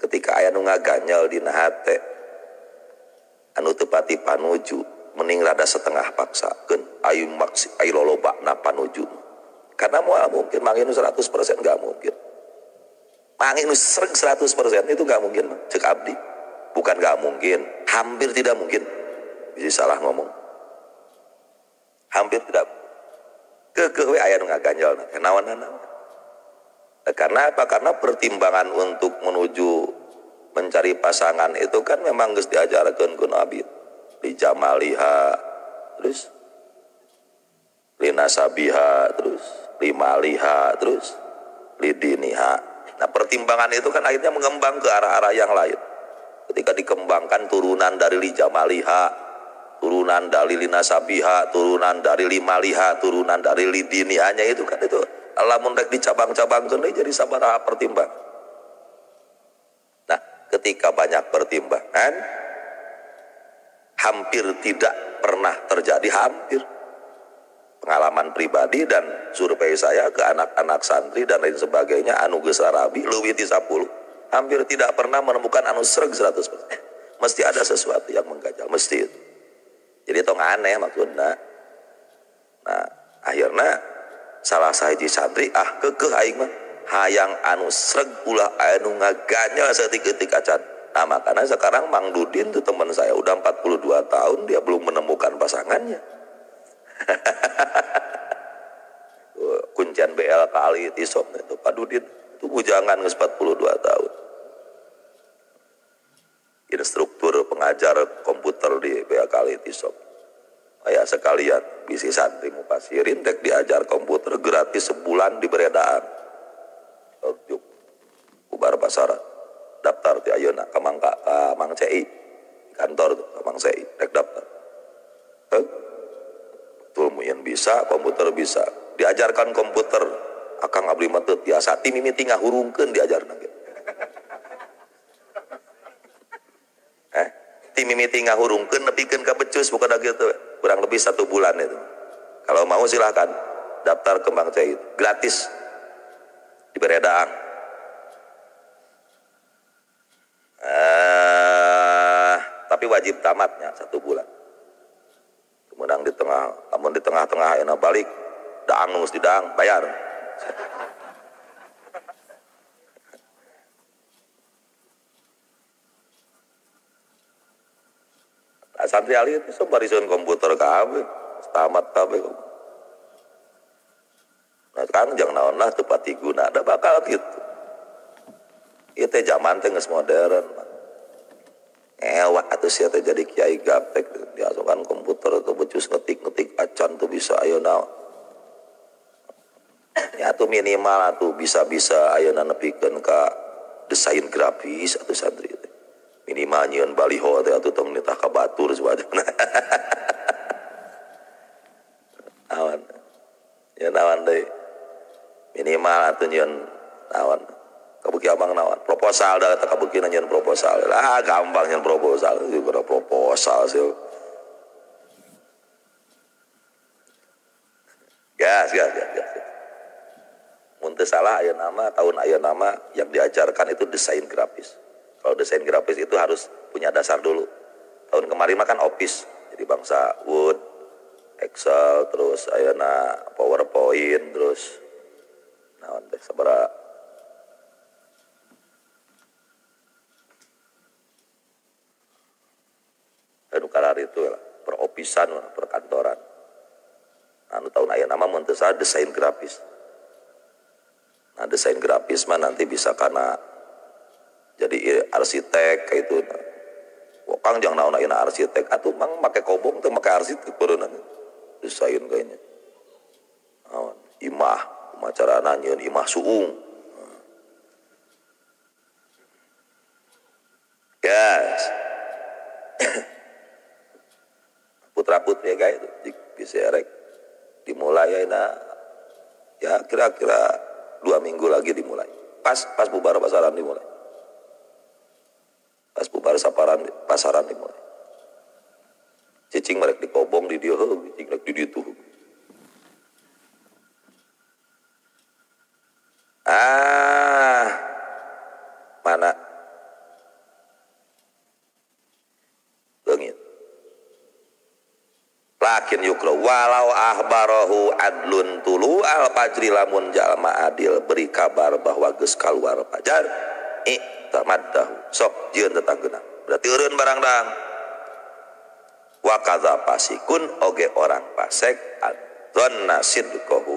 ketika aya nu ngaganyel dina hate anu teu pati panuju, mending rada setengah paksakeun ayu maksi ayu lolobana panuju. Karena moal mungkin mangin nu 100% gak mungkin. Mangin nu sreg 100% itu gak mungkin, cek abdi. Bukan gak mungkin, hampir tidak mungkin. Bisa salah ngomong. Hampir tidak. Keukeuh we aya nu ngaganjel naon-naon. Karena apa? Karena pertimbangan untuk menuju mencari pasangan itu kan memang geus diajarkeun ku Nabi. Li jamaliha, terus linasabiha, terus limaliha, terus lidiniha. Nah, pertimbangan itu kan akhirnya mengembang ke arah-arah yang lain. Ketika dikembangkan turunan dari lijamaliha, turunan dari linasabiha, turunan dari limaliha, turunan dari lidinihanya itu kan itu lamun rek dicabang-cabangkeun deui jadi sabaraha pertimbangan. Nah, ketika banyak pertimbangan hampir tidak pernah terjadi, hampir pengalaman pribadi dan survei saya ke anak-anak santri dan lain sebagainya anu geus rabi leuwih ti 10 hampir tidak pernah menemukan anu sreg 100%. Mesti ada sesuatu yang mengganjal, mesti itu. Jadi tong aneh maksudna. Nah, akhirnya salah sahiji santri ah keukeuh aing mah hayang anu sreg ulah anu ngaganyel saeutik-eutik acan. Nah, makanya sekarang Mang Dudin tuh teman saya udah 42 tahun dia belum menemukan pasangannya. Kuncian BL kali tisop itu Pak Dudin itu bujangan geus 42 tahun. Instruktur pengajar komputer di BL kali tisop. Aya sekalian bisi santri mupasirin dek diajar komputer gratis sebulan di beredaan. Ubar pasaran. Daftar ti ayeuna ka Mang ka Mang CI kantor tuh ka Mang CI rek daftar. Betul muin bisa, komputer bisa. Diajarkan komputer, akang abdi mah teu tiasa ti mimiti ngahurungkeun diajarna ge. Ti mimiti ngahurungkeun nepikeun ka becus bukan gitu. Kurang lebih 1 bulan itu. Kalau mau silahkan daftar ke Mang CI gratis. Di beredaan. Tapi wajib tamatnya 1 bulan. Kemudian di tengah, namun di tengah-tengah enak balik, daang nus di daang bayar. Nah, santri ahli itu barisan komputer kabeh, tamat kabeh. Nah, sekarang jangan naon lah teu pati guna, ada bakal gitu. Ieu teh zaman teh geus modern. Ewa atuh sia teh jadi kiai gaptek diasupkan komputer tuh becus ngetik-ngetik acan tuh bisa ayeuna. Ya atuh minimal atuh bisa-bisa ayeuna nepikeun ka desain grafis atuh santri teh. Minimal nyieun baliho teh atuh tong nitah ka batur sebagainya. Awan. Ya naon deui. Minimal atuh nyieun naon. Kabuki abang nawan proposal dah kata kabuki nanyain proposal lah gampang nyanyiin proposal juga proposal sih gas gas gas gas. Mun teu salah aya nama tahun aya nama yang diajarkan itu desain grafis. Kalau desain grafis itu harus punya dasar dulu. Tahun kemarin mah kan Office, jadi bangsa Word, Excel, terus ayeuna PowerPoint, terus naon teh sabaraha anu karar itu lah, peropisan, perkantoran. Anu tahun aya nama mun teu salah desain grafis. Nah, desain grafis mah nanti bisa karena jadi arsitek kayak itu. Wah, Kang jangan naon ayeuna arsitek atuh mang make kobong teu make arsitek beureunana. Desain kayaknya. Naon imah, kumaha carana nyieun imah suung. Gas. Putra-putri guys itu bisa rek dimulai nah ya kira-kira 2 minggu lagi dimulai. Pas bubar pasaran dimulai. Pas bubar pasaran dimulai. Cicing mereka dikobong di dia, cicing mereka di ditu. Ah, mana? Leungit. Lakin yukro walau ahbarahu adlun tulu al fajri lamun jalma adil beri kabar bahwa geus kaluar fajar i'tamaddahu sok jieun tetanggeuna berarti eureun barang dang wa kadza fasikun oge orang fasik adzanna sidqahu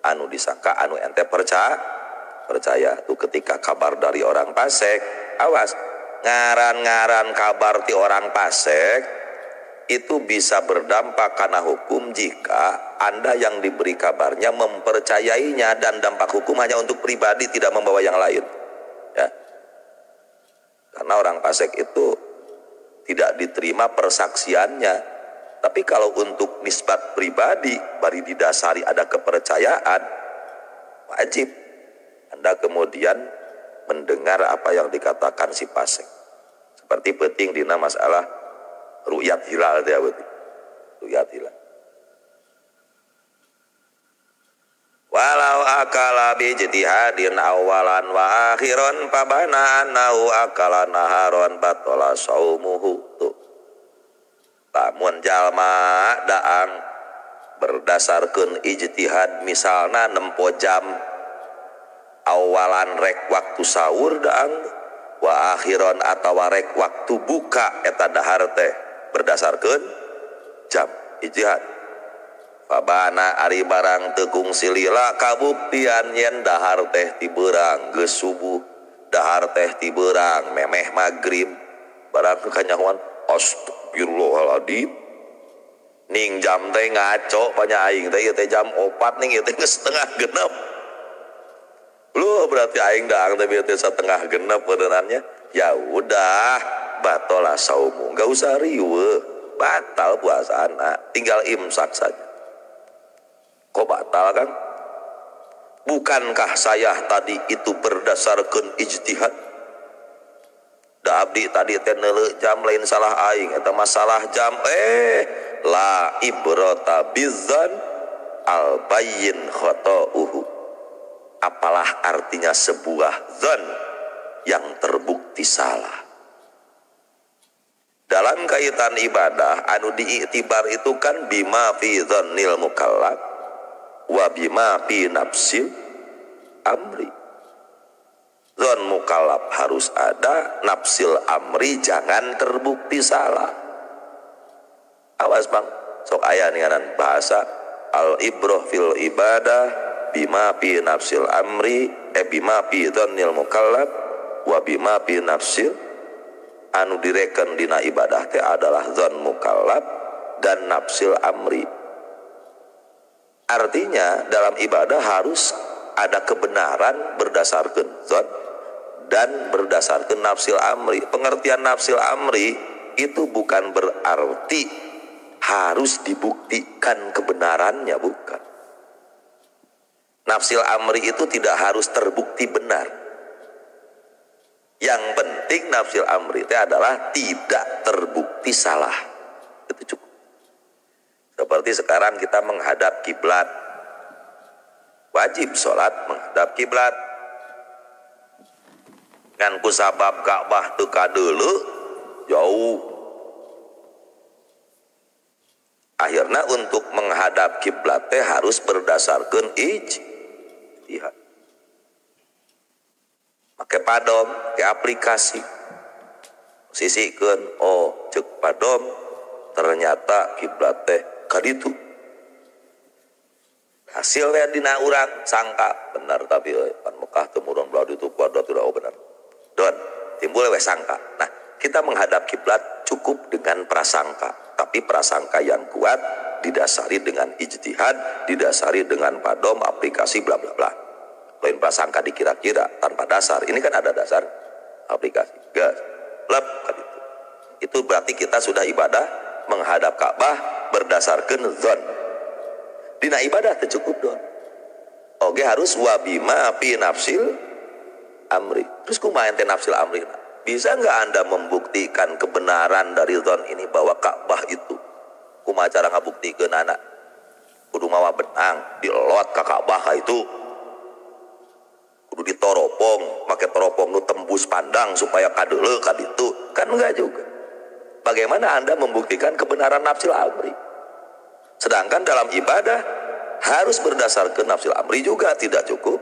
anu disangka anu ente percaya tuh ketika kabar dari orang fasik awas ngaran-ngaran kabar ti orang fasik itu bisa berdampak karena hukum jika Anda yang diberi kabarnya mempercayainya dan dampak hukum hanya untuk pribadi tidak membawa yang lain ya. Karena orang fasik itu tidak diterima persaksiannya, tapi kalau untuk nisbat pribadi bari didasari ada kepercayaan wajib Anda kemudian mendengar apa yang dikatakan si fasik. Seperti penting dina masalah ru'yat hilal dia berarti. Ru'yat hilal. Walau akala bi ijtihadin awalan wa akhiran fabana annahu akala naharon batala saumuhu. Tuh. Lamun jalma daang berdasarkeun ijtihad misalna nempo jam awalan rek waktu sahur daang wa akhiron atawa rek waktu buka eta dahar teh berdasarkan jam ijtihad. Fabana ari barang teu kungsi lila kabuktian yen dahar teh ti beurang geus subuh, dahar teh ti beurang memeh magrib, barang kanyahoan astagfirullahaladzim ning jam teh ngaco panya aing teh ieu teh jam 4 ning ieu teh geus setengah genep. Lu berarti aing daang teh ieu teh setengah genep benerannya. Ya udah batola saumu, nggak usah riweuh, batal puasana, tinggal imsak saja. Kok batal kan? Bukankah saya tadi itu berdasarkan ijtihad? Da abdi tadi teh neuleuh jam lain salah aing, eta masalah jam la ibrata bizan al bayyin khata'uhu. Apalah artinya sebuah zan yang terbukti salah? Dalam kaitan ibadah anu diiktibar itu kan bima fi dzannil mukallaf wa bima fi nafsil amri. Dzan mukallaf harus ada, nafsil amri jangan terbukti salah. Awas bang, sok aya ngaran bahasa al ibroh fil ibadah bima fi nafsil amri bima fi dzannil mukallaf wa bima fi nafsil. Anu direken dina ibadah teh adalah zon mukallaf dan nafsil amri. Artinya dalam ibadah harus ada kebenaran berdasarkan zon dan berdasarkan nafsil amri. Pengertian nafsil amri itu bukan berarti harus dibuktikan kebenarannya, bukan. Nafsil amri itu tidak harus terbukti benar. Yang penting nafsil amri itu adalah tidak terbukti salah. Itu cukup. Seperti sekarang kita menghadap kiblat. Wajib sholat menghadap kiblat. Ngan ku sabab Ka'bah teu kadeuleuh jauh. Akhirnya untuk menghadap kiblat teh harus berdasarkan ijtihad. Pakai padom, ke aplikasi. Sisikeun, oh cek padom ternyata kiblat teh kaditu. Hasilnya dina urang sangka benar tapi pan Mekah teu murang belah ditu kuadrat tidak oh benar. Don timbul we sangka. Nah, kita menghadap kiblat cukup dengan prasangka, tapi prasangka yang kuat didasari dengan ijtihad, didasari dengan padom, aplikasi bla bla bla. Lain prasangka dikira-kira tanpa dasar. Ini kan ada dasar aplikasi. Gas. Lep ka ditu. Itu berarti kita sudah ibadah menghadap Ka'bah berdasarkan zon. Dina ibadah teu cukup don. Oke harus wabima fi nafsil amri. Terus kumaha ente nafsil amri? Bisa nggak Anda membuktikan kebenaran dari zon ini bahwa Ka'bah itu? Kumaha cara ngabuktikeun anak? Kudu mawa benang dilot ka Ka'bah itu. Kudu ditoropong, make toropong nu tembus pandang supaya kadeuleu ka ditu. Kan enggak juga. Bagaimana Anda membuktikan kebenaran nafsil amri? Sedangkan dalam ibadah harus berdasarkan nafsil amri juga, tidak cukup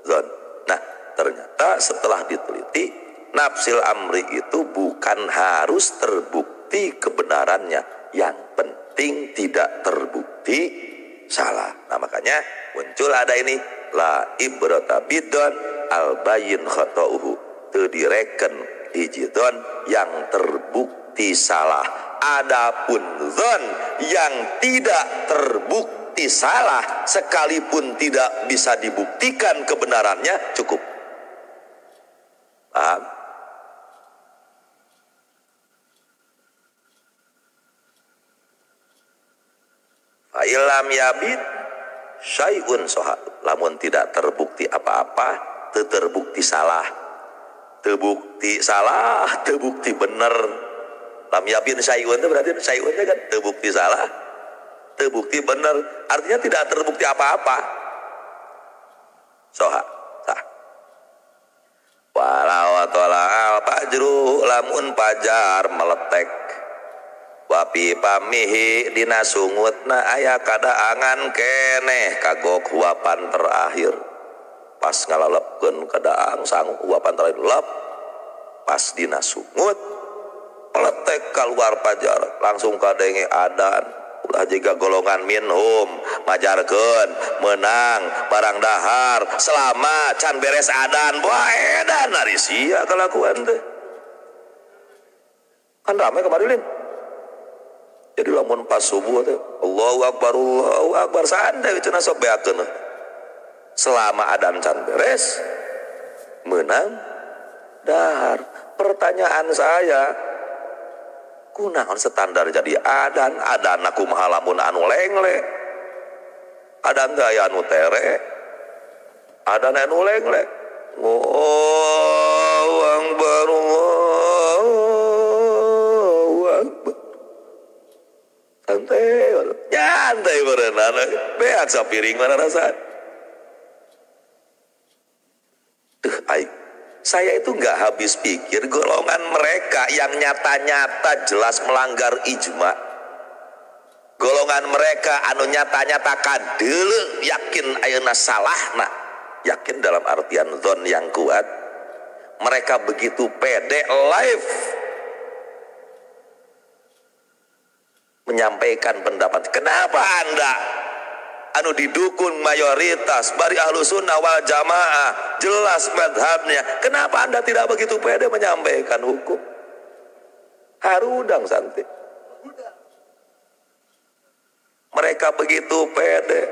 zon. Nah, ternyata setelah diteliti, nafsil amri itu bukan harus terbukti kebenarannya. Yang penting tidak terbukti salah. Nah, makanya muncul ada ini la ibrata bidon al bayin khata'uhu. Teu direken hiji zon yang terbukti salah. Adapun zon yang tidak terbukti salah sekalipun tidak bisa dibuktikan kebenarannya cukup. Paham? Fa'ilam yabid syai'un soha. Lamun tidak terbukti apa-apa, terbukti salah. Terbukti salah, terbukti benar. Lam yabin syai'un itu berarti syai'un itu kan terbukti salah, terbukti benar. Artinya tidak terbukti apa-apa. Soha, sah. Walau tola'al fajru lamun pajar meletek. Wapi pamihi dina sungutna aya kadaangan keneh kagok huapan terakhir. Pas ngalalepkeun kadaang sangu huapan terakhir lep. Pas dina sungut peletek keluar pajar langsung kadenge adan. Ulah jiga golongan minhum majarkeun menang barang dahar selama can beres adan. Wah edan ari sia kalakuan teh. Kan rame kemarin lin. Jadi lamun pas subuh teh Allahu akbar santai cenah sok beakeun. Selama adan can beres menang dahar. Pertanyaan saya, kunaon standar jadi adan? Adan kumaha lamun anu lengle? Adan teh aya anu tere. Adan anu lengle. Allahu akbar, Allahu akbar. Santai, nyantai berenang, beak sapiring mana rasa. Tuh, aing, saya itu nggak habis pikir golongan mereka yang nyata-nyata jelas melanggar ijma. Golongan mereka anu nyata-nyata kadeuleu yakin ayeuna salahna, yakin dalam artian zon yang kuat. Mereka begitu pede live menyampaikan pendapat. Kenapa Anda anu didukung mayoritas bari ahlu sunnah wal jamaah jelas madhabnya, kenapa Anda tidak begitu pede menyampaikan hukum? Harudang santai. Mereka begitu pede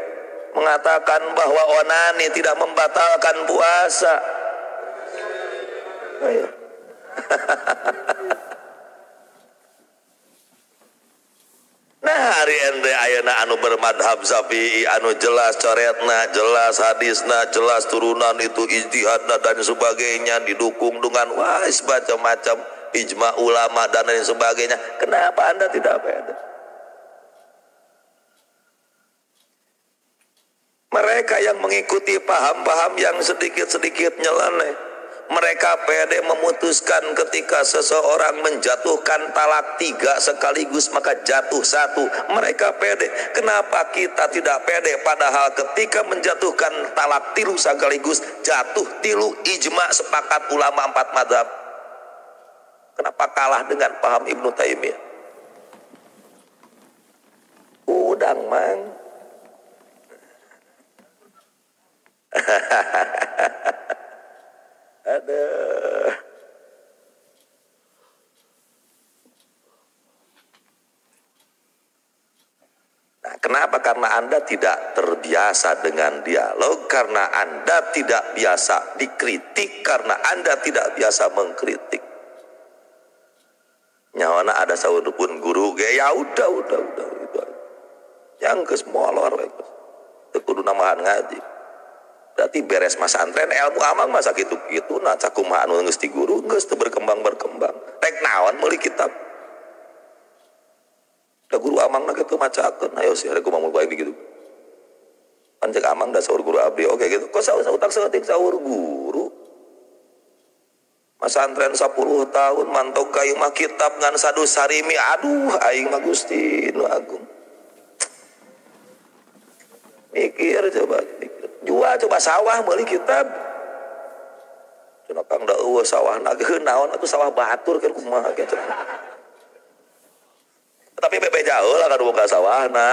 mengatakan bahwa onani tidak membatalkan puasa. Ayo. Nah hari ente ayeuna anu bermadhab Syafi'i anu jelas coretna, jelas hadisna, jelas turunan itu ijtihadna dan sebagainya, didukung dengan wah macam-macam ijma ulama dan lain sebagainya. Kenapa Anda tidak pede? Mereka yang mengikuti paham-paham yang sedikit-sedikit nyeleneh, mereka pede memutuskan ketika seseorang menjatuhkan talak 3 sekaligus maka jatuh 1. Mereka pede. Kenapa kita tidak pede? Padahal ketika menjatuhkan talak 3 sekaligus jatuh 3 ijma sepakat ulama 4 mazhab. Kenapa kalah dengan paham Ibnu Taimiyah? Udang mang. Aduh. Nah, kenapa? Karena Anda tidak terbiasa dengan dialog, karena Anda tidak biasa dikritik, karena Anda tidak biasa mengkritik. Nyawana ada saur pun guru ge ya udah gitu. Yang geus molor we geus. Teu kudu nambahan ngaji. Berarti beres masantren ilmu amang masa kitu-kitu nah cakumaha anu geus di guru geus teu berkembang-berkembang. Rek naon meuli kitab. Da guru amangna kitu macakeun ayo sih rek kumaha bae gitu. Pan cek amang da saur guru abdi oke gitu. Kok saur utak saeutik saur guru. Masantren 10 tahun mantok ka ieu mah kitab ngan sadu sarimi aduh aing mah Gusti nu agung. Mikir coba mikir. Jual coba sawah meuli kitab. Cenah Kang da eueuh sawahna ge naon atuh sawah batur keur kumaha ge cenah. Tapi bebe jauh lah kan boga sawahna.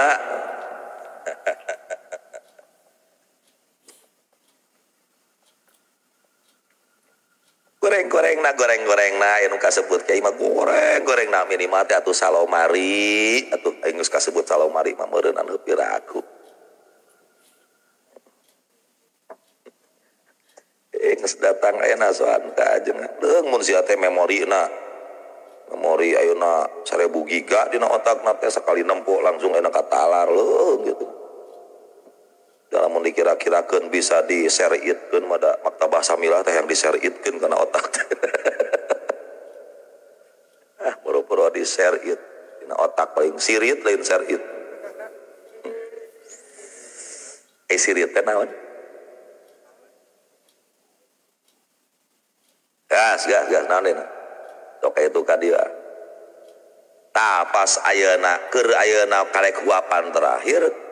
Goreng-goreng na anu kasebut kiai mah goreng-goreng na minimal teh atuh salomari atuh aing geus kasebut salomari mah meureun anu piraku. Geus datang ayeuna soan ka ajengan. Leung mun sia teh memorina. Memori ayeuna 1000 giga dina otakna teh sakali nempo langsung ayeuna katalar leung gitu. Dalam dikira-kirakeun bisa di-share-itkeun mah da maktabah samilah teh yang di-share-itkeun kana otak teh. Ah, boro-boro di-share it dina otak paling sirit lain share it. Sirit teh naon? Gas naon deuna? Sok itu ka dieu. Tah pas ayeuna keur ayeuna karek huapan terakhir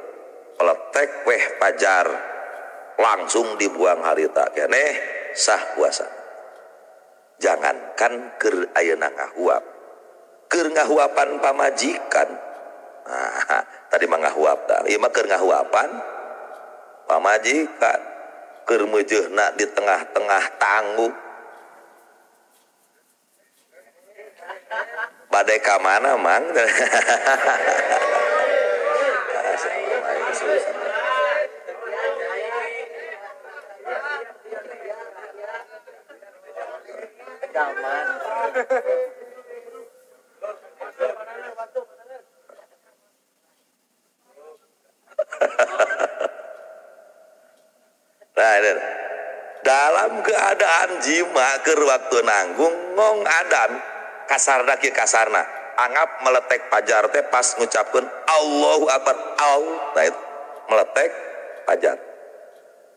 peletek weh pajar langsung dibuang harita keneh sah puasa. Jangankan keur ayeuna ngahuap, keur ngahuapan pamajikan. Nah, tadi mah ngahuap tah, ieu mah keur ngahuapan pamajikan, keur meujeuhna di tengah-tengah tangguh. Bade ka mana mang? Nah, ini. Dalam keadaan jima keur waktu nanggung ngong adan kasarna kieu kasarna anggap meletek pajar teh pas ngucapkeun Allahu Akbar au, nah itu meletek pajar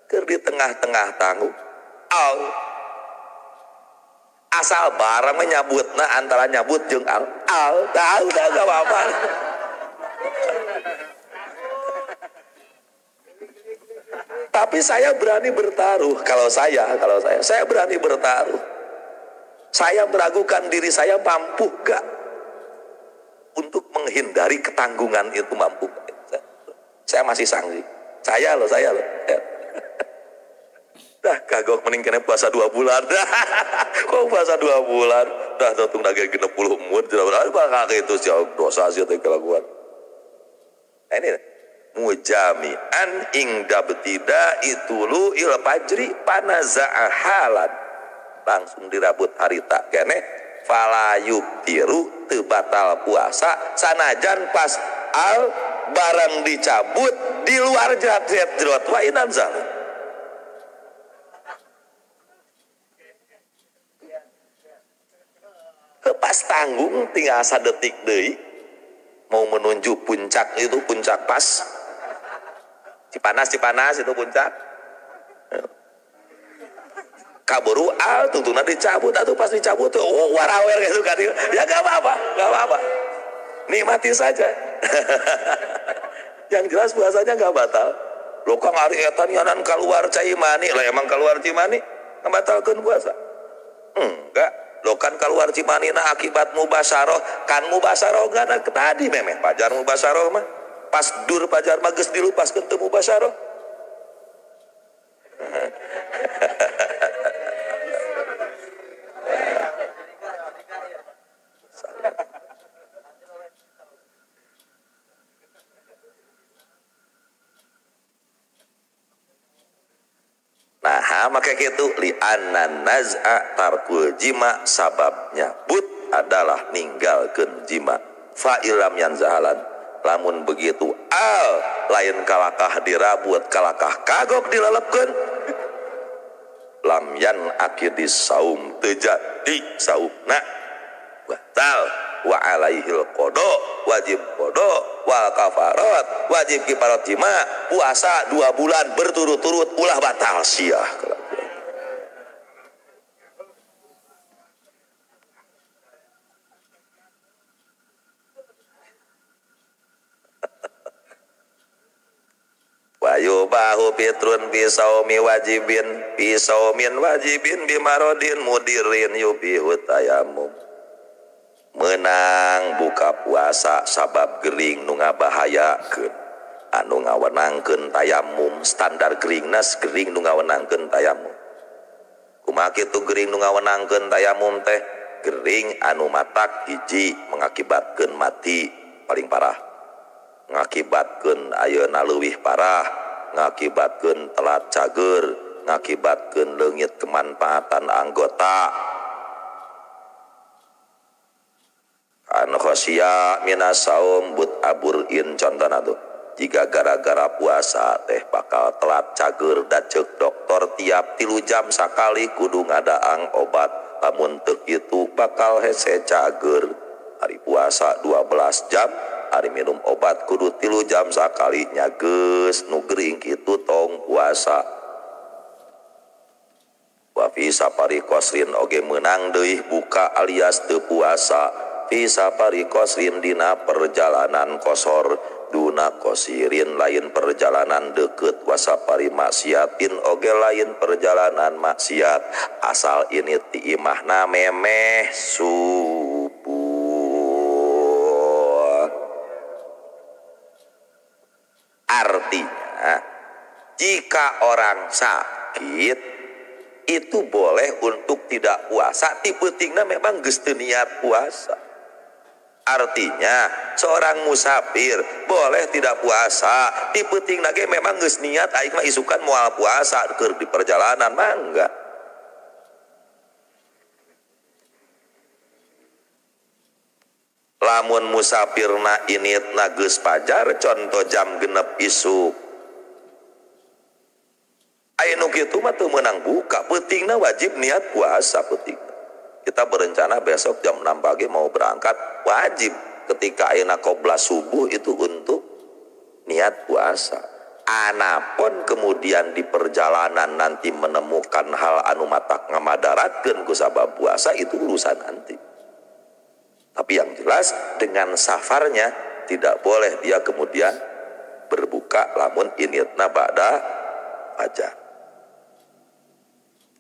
keur di tengah-tengah tanggung au asal barang menyabutna antara nyabut jeung al al tahu dah gak apa-apa. Tapi saya berani bertaruh, kalau saya berani bertaruh. Saya meragukan diri saya mampu gak untuk menghindari ketanggungan itu, mampu. Saya masih sangsi. Saya loh. Dah kagok mending kena puasa 2 bulan. Kok puasa 2 bulan? Dah tentu lagi 60 mud. Bakal itu jauh dosa sih teh kelakuan. Nah, ini mujami'an ingda betida itulu il fajri panaza'a halan. Langsung dirabut harita keneh falayub tiru teu batal puasa sanajan pas al barang dicabut di luar jerat-jerat wa inanzal. Pas tanggung tinggal sadetik deui mau menuju puncak itu, puncak pas Cipanas itu puncak kaburu al tuntuna dicabut atau pas dicabut oh warawer gitu kan ya gak apa-apa nikmati saja. Yang jelas puasanya gak batal. Lo kang ari eta nyanan keluar cai mani lah, emang keluar cimani ngebatalkeun puasa? Enggak. Lo kan keluar cimanina akibat mubasaroh, kan mubasaroh gak ada tadi memeh pajar mubasaroh mah pas dur pajar mah geus dilupaskeun teu mubasaroh. Nah, maka gitu li anna naz'a tarkul jima sababnya but adalah ninggalkeun jima. Fa ilam yanzahalan lamun begitu al lain kalakah dirabut kalakah kagok dilelepkeun lam yan akidis saum teu jadi saumna batal wa alaihil qada wajib qada wal kafarat wajib kifarat jima puasa 2 bulan berturut-turut ulah batal siah. Wa yubahu fitrun bi saumi wajibin bi saumin wajibin bi marodin mudirin yubihu tayamum. Menang buka puasa sabab gering nu ngabahayakeun anu ngawenangkeun tayamum standar geringna gering nu ngawenangkeun tayamum. Kumaha kitu gering nu ngawenangkeun tayamum teh gering anu matak hiji mengakibatkeun mati paling parah, ngakibatkeun ayeuna leuwih parah, ngakibatkeun telat cager, ngakibatkeun leungit kemanfaatan anggota. An khosya minas saum but aburin contohna tuh jika gara-gara puasa teh bakal telat cager dacek dokter tiap 3 jam sakali kudu ngadaang obat lamun teu kitu bakal hese cager. Hari puasa 12 jam hari minum obat kudu 3 jam sakali nya geus nu gering kitu tong puasa. Wa fi safari qasrin oge meunang deui buka alias teu puasa. Fi safari qasrin dina perjalanan kosor duna qasirin lain perjalanan deket wa safari maksiatin oge lain perjalanan maksiat asal ini ti imahna memeh subuh. Artinya jika orang sakit itu boleh untuk tidak puasa ti peutingna memang geus teu niat puasa. Artinya seorang musafir boleh tidak puasa ti peutingna ge memang geus niat aing mah isukan moal puasa keur di perjalanan mangga. Lamun musafirna initna geus pajar contoh jam 6 isuk aya nu kitu mah teu meunang buka peutingna wajib niat puasa peuting. Kita berencana besok jam 6 pagi mau berangkat wajib ketika ayeuna qobla subuh itu untuk niat puasa. Anapun kemudian di perjalanan nanti menemukan hal anu matak ngamadaratkeun ku sabab puasa itu urusan nanti. Tapi yang jelas dengan safarnya tidak boleh dia kemudian berbuka lamun initna ba'da fajar.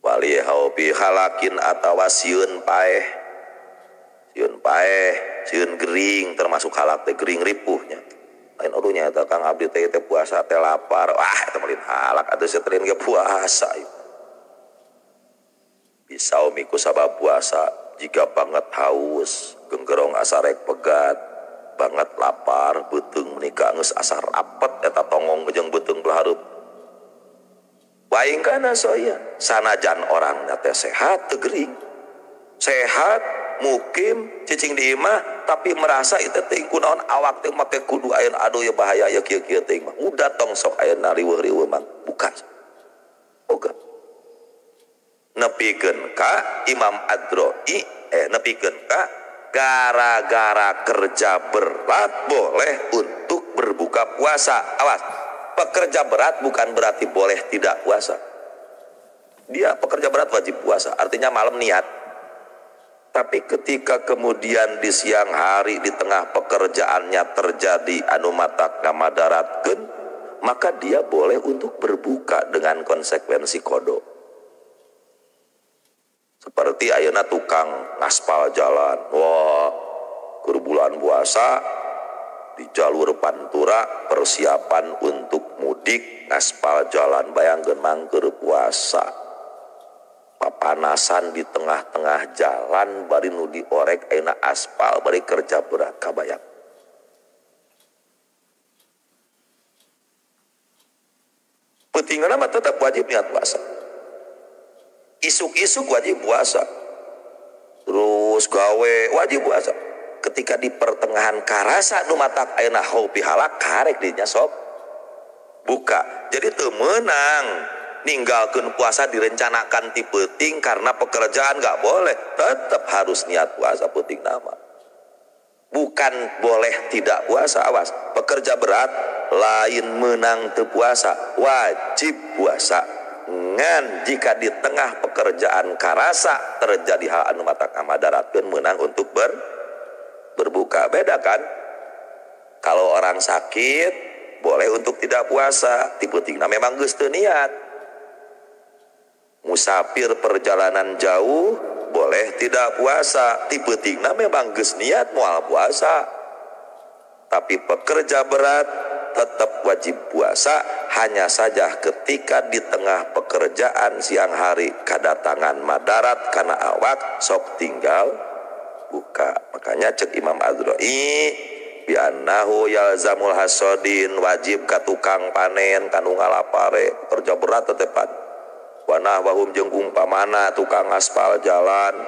Wali haubi halakin atawa sieun paeh. Sieun paeh, sieun gering termasuk halak teh gering ripuhnya. Lain aduh nya eta Kang abdi teh teh puasa teh lapar. Wah eta mah lain halak atuh setrin ge puasa. Bisa umiku sabab puasa jika banget haus, genggerong asa rek pegat, banget lapar, beuteung menika geus asa rapet eta tongong jeung beuteung belah hareup. Waing kana soya sanajan orangna teh sehat teu gering. Sehat mukim cicing di imah tapi merasa itu teh kunaon awak teh make kudu ayeuna aduh ya bahaya ya kieu-kieu teh mah. Udah tong sok ayeuna riweuh-riweuh mah buka. Buka. Nepikeun ka Imam Adroi nepikeun ka gara-gara kerja berat boleh untuk berbuka puasa. Awas, pekerja berat bukan berarti boleh tidak puasa. Dia pekerja berat wajib puasa, artinya malam niat. Tapi ketika kemudian di siang hari di tengah pekerjaannya terjadi anu matak ngamadaratkeun, maka dia boleh untuk berbuka dengan konsekuensi qada. Seperti ayeuna tukang ngaspal jalan. Wah, keur bulan puasa di jalur Pantura persiapan untuk mudik ngaspal jalan, bayangkeun mangkeur puasa. Papanasan di tengah-tengah jalan bari nu diorek ayeuna aspal bari kerja berat kabayang. Peutingna mah tetap wajib niat puasa. Isuk-isuk wajib puasa. Terus Terus gawe wajib puasa. Ketika di pertengahan karasa nu matak ayeuna hopi halak karek dinya sok buka. Jadi teu meunang ninggalkeun puasa direncanakan ti peuting karena pekerjaan nggak boleh, tetap harus niat puasa peuting nama. Bukan boleh tidak puasa, awas. Pekerja berat lain menang teu puasa, wajib puasa. Ngan jika di tengah pekerjaan karasa terjadi hal anu matak amadaratkeun menang untuk berbuka. Beda kan? Kalau orang sakit boleh untuk tidak puasa, ti peutingna memang geus teu niat. Musafir perjalanan jauh boleh tidak puasa, ti peutingna memang geus niat moal puasa. Tapi pekerja berat tetap wajib puasa, hanya saja ketika di tengah pekerjaan siang hari kadatangan madarat karena awak sok tinggal buka. Makanya cek Imam Azra'i bi'annahu yalzamul hasodin, wajib ka tukang panen kanu ngalapare kerja berat tetepan. Wanah wahum jeung umpamana tukang aspal jalan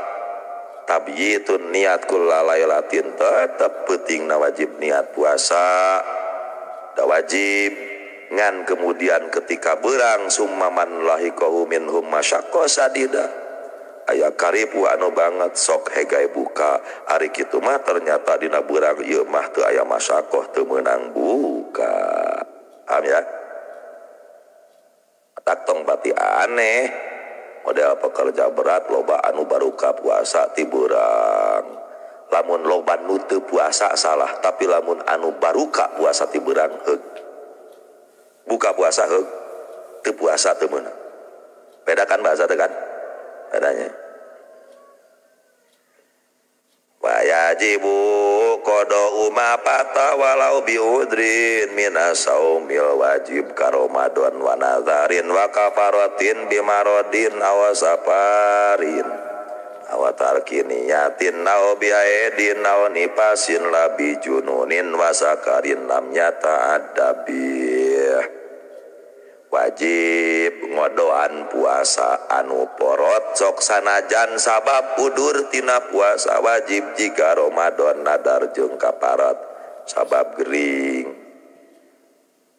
tabyitun niat kullalailatin, tetep peutingna wajib niat puasa. Da wajib ngan kemudian ketika berang summa man lahiqahu minhum masyaqqa sadida aya karipu anu banget sok hegai buka. Ari kitu mah ternyata dina beurang ieu mah teu aya masyaqqah teu meunang buka. Paham ya? Tak tong bati aneh model pekerja berat loba anu baruka puasa ti beurang. Lamun loba nu teu puasa salah, tapi lamun anu baruka puasa ti beurang heug. Buka puasa heug, teu puasa teu meunang. Beda kan bahasa teh kan? Bedanya. Wa yajibu qada'u ma fata walau biudrin minas saumil wajib ka Ramadan wa nadzarin wa kafaratin bimaradin aw safarin aw tarkiniyatin aw biaidin aw nifasin labi jununin wa sakarin lam yata'addabih. Wajib ngodoan puasa anu porot sok sanajan sabab udur tina puasa wajib jika Ramadan nadar jeung kaparat sabab gering.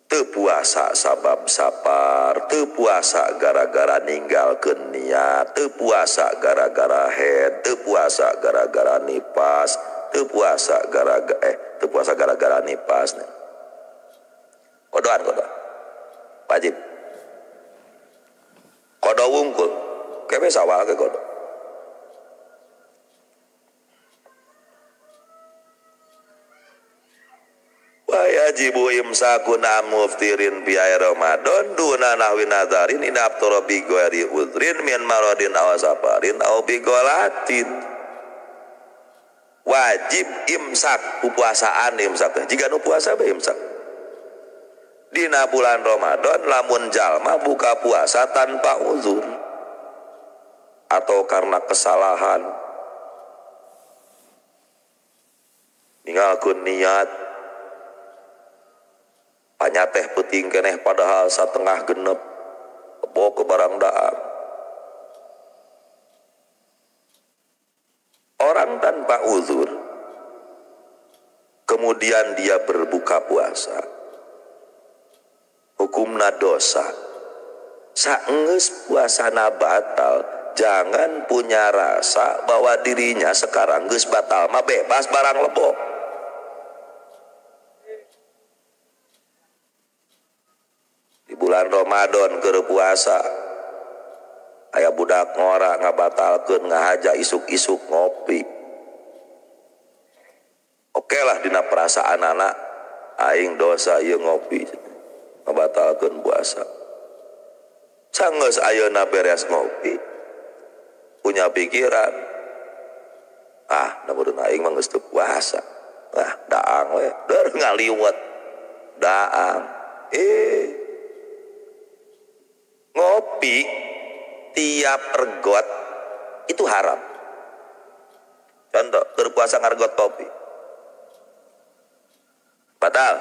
Teu puasa sabab sapar, teu puasa gara-gara ninggalkeun niat, teu puasa gara-gara head, teu puasa gara-gara nipas, teu puasa gara-gara teu puasa gara-gara nipas. Kodoan kodoan. Wajib. Kodo wungkul. Kebe sawal ke kodo. Wa yajibu imsakun am muftirin bi Ramadan duna nahwi nadzarin in aftara bi ghairi udhrin min maradin aw safarin aw bi ghalatin. Wajib imsak, puasaan imsak. Jika nu puasa bae imsak. Dina bulan Ramadan lamun jalma buka puasa tanpa uzur atau karena kesalahan ninggalkeun niat panyateh peuting keneh padahal satengah genep kebo ke barang daang. Orang tanpa uzur kemudian dia berbuka puasa, hukumna dosa. Saenggeus puasana batal, jangan punya rasa bahwa dirinya sekarang geus batal mah bebas barang lebok. Di bulan Ramadan keur puasa aya budak ngora ngabatalkeun ngahaja isuk-isuk ngopi. Oke lah dina perasaan anak aing dosa ieu ngopi ngabatalkeun puasa. Sanggeus ayeuna beres ngopi punya pikiran, ah namun aing mah geus teu puasa, ah daang we deur ngaliwet daang. Ngopi tiap regot itu haram. Contoh, keur puasa ngaregot kopi batal,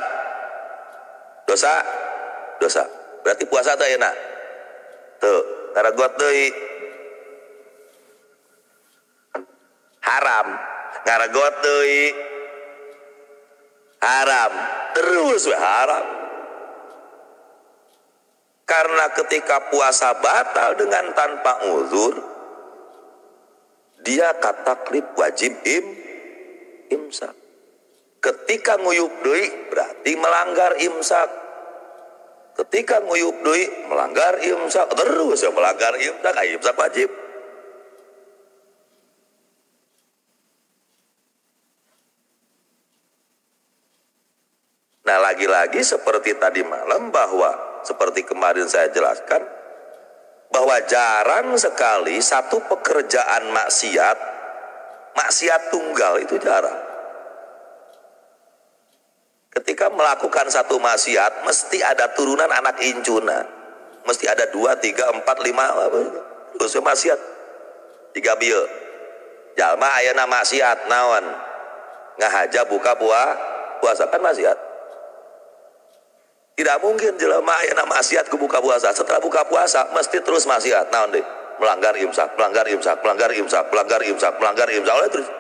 dosa, dosa. Berarti puasa teh ayeuna teu ngaregot deui. Haram. Haram. Ngaregot deui. Haram. Terus we haram. Karena ketika puasa batal dengan tanpa uzur, dia kataklif wajib imsak. Ketika nguyup deui berarti melanggar imsak. Ketika nguyup deui melanggar imsak, terus ya melanggar imsak, imsak wajib. Nah, lagi-lagi seperti tadi malam bahwa seperti kemarin saya jelaskan bahwa jarang sekali satu pekerjaan maksiat, maksiat tunggal itu jarang. Ketika melakukan satu maksiat mesti ada turunan anak incuna. Mesti ada 2, 3, 4, 5 terus maksiat. 3 bieu. Jalma ayeuna maksiat naon? Ngahaja buka puasa kan maksiat. Tidak mungkin jelema ayeuna maksiat ku buka puasa. Setelah buka puasa mesti terus maksiat. Naon deui? Melanggar imsak, melanggar imsak, melanggar imsak, melanggar imsak, melanggar imsak, oleh terus.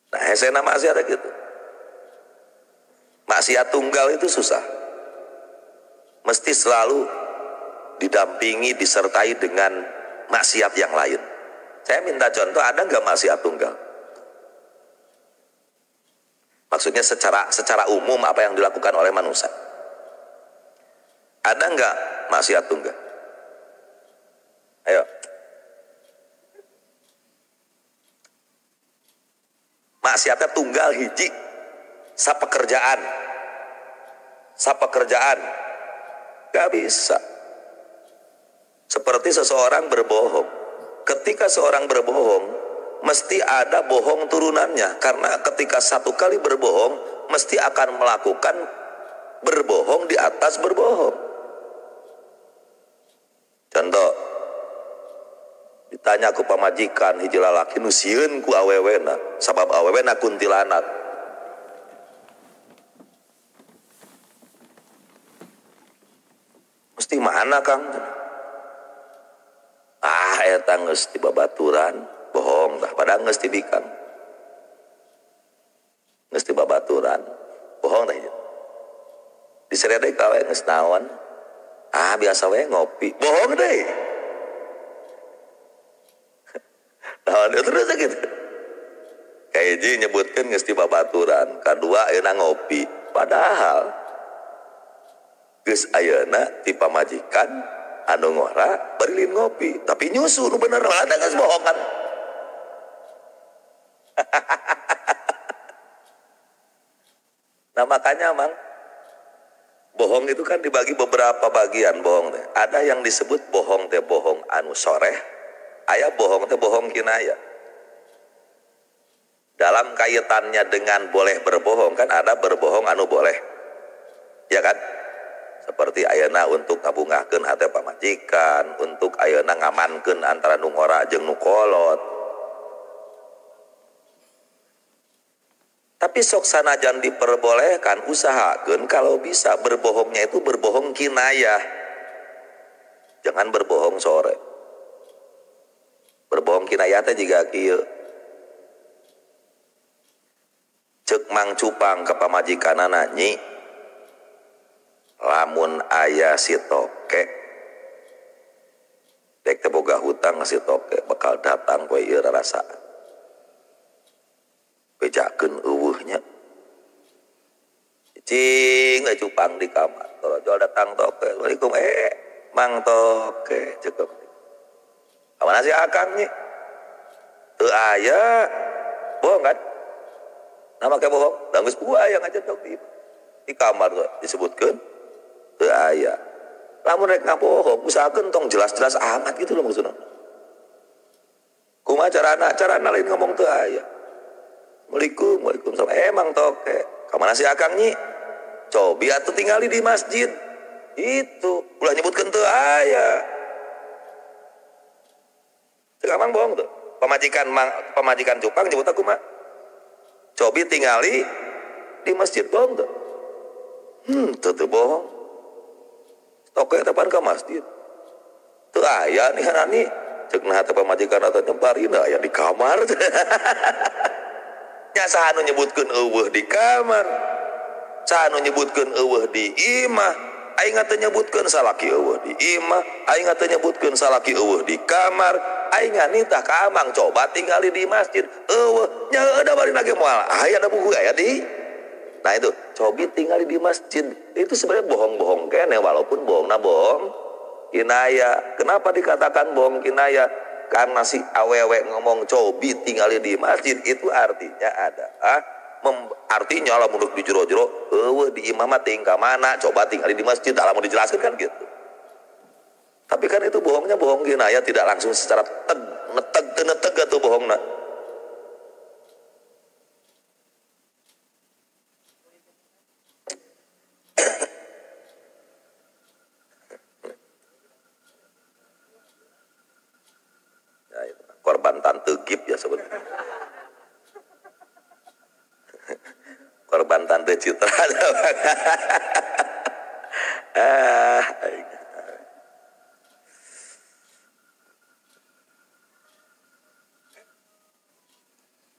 Nah, hesena maksiat gitu. Maksiat tunggal itu susah. Mesti selalu didampingi, disertai dengan maksiat yang lain. Saya minta contoh, ada nggak maksiat tunggal? Maksudnya secara umum apa yang dilakukan oleh manusia. Ada nggak maksiat tunggal? Ayo. Maksiatnya tunggal hiji, sapekerjaan, sapekerjaan, gak bisa. Seperti seseorang berbohong. Ketika seorang berbohong, mesti ada bohong turunannya. Karena ketika satu kali berbohong, mesti akan melakukan berbohong di atas berbohong. Contoh, ditanya ku pamajikan hiji lalaki nu sieun ku awewena, sabab awewena kuntilanak. Mesti mana Kang? Ah eta geus di babaturan, bohong tah, padahal geus di bikang. Geus di babaturan, bohong tah hiji. Diserede ka we geus naon? Ah biasa we ngopi, bohong deui. Nah, terus gitu. Kahiji nyebutkeun geus di babaturan, kadua ayeuna ngopi, padahal geus ayeuna ti pamajikan anu ngora barilin ngopi, tapi nyusu nu bener ada geus bohong kan. Nah, makanya Mang, bohong itu kan dibagi beberapa bagian bohong teh. Ada yang disebut bohong teh bohong anu soreh, aya bohong teh bohong kinaya. Dalam kaitannya dengan boleh berbohong kan ada berbohong anu boleh. Ya kan? Seperti ayeuna untuk ngabungahkeun hate pamajikan, untuk ayeuna ngamankeun antara nu ngora jeung nu kolot. Tapi sok sanajan diperbolehkan, usahakeun kalau bisa berbohongnya itu berbohong kinayah. Jangan berbohong sore. Berbohong kinayah teh jiga kieu. Ceuk Mang Cupang ka pamajikanana, "Nyi, lamun aya si toke dek teh boga hutang si toke bakal datang poe ieu rarasaan. Bejakeun eueuhnya." Cing we Cupang di kamar. Torojol datang toke. "Assalamualaikum, Mang toke." Ceuk. "Kamana si Akang nyi?" "Teu aya." Bohong kan? Nah, make bohong. Da geus aya ngajedog di kamar tuh disebutkeun teu aya. Lamun rek ngabohong, usahakeun tong jelas-jelas amat gitu loh maksudna. Kumaha carana? Carana lain ngomong teu aya. Assalamualaikum, waalaikumsalam. Emang toke. Kamana si Akang nyi? Cobi atuh tingali di masjid. Itu ulah nyebutkeun teu aya. Cek Amang bohong tuh. Pamajikan Cupang nyebut aku mah. Cobi tingali di masjid, bohong tuh. Teu bohong. Toke tepan ke masjid. Teu aya nih hanani. Cek nah teh pamajikan atau barina aya di kamar. Nya saha nu nyebutkeun eueuh di kamar. Saha nu nyebutkeun eueuh di imah. Aing teu nyebutkeun salaki eueuh di imah, aing teu nyebutkeun salaki eueuh di kamar. Aing nitah ka amang coba tingali di masjid. Eueuh nya da barina ge moal aya da buku aya di. Nah itu cobi tingali di masjid. Itu sebenarnya bohong-bohong kene walaupun bohongna bohong kinaya. Kenapa dikatakan bohong kinaya? Karena si awewe ngomong cobi tingali di masjid itu artinya adalah artinya lah menurut di jero-jero eueuh di imah mah tingkah mana coba tinggal di masjid dalam mau dijelaskan kan gitu. Tapi kan itu bohongnya bohong kinaya, tidak langsung secara teg neteg teu neteg atuh bohongna. Ya, itu. Korban tante gip ya sebetulnya. Korban tante Citra.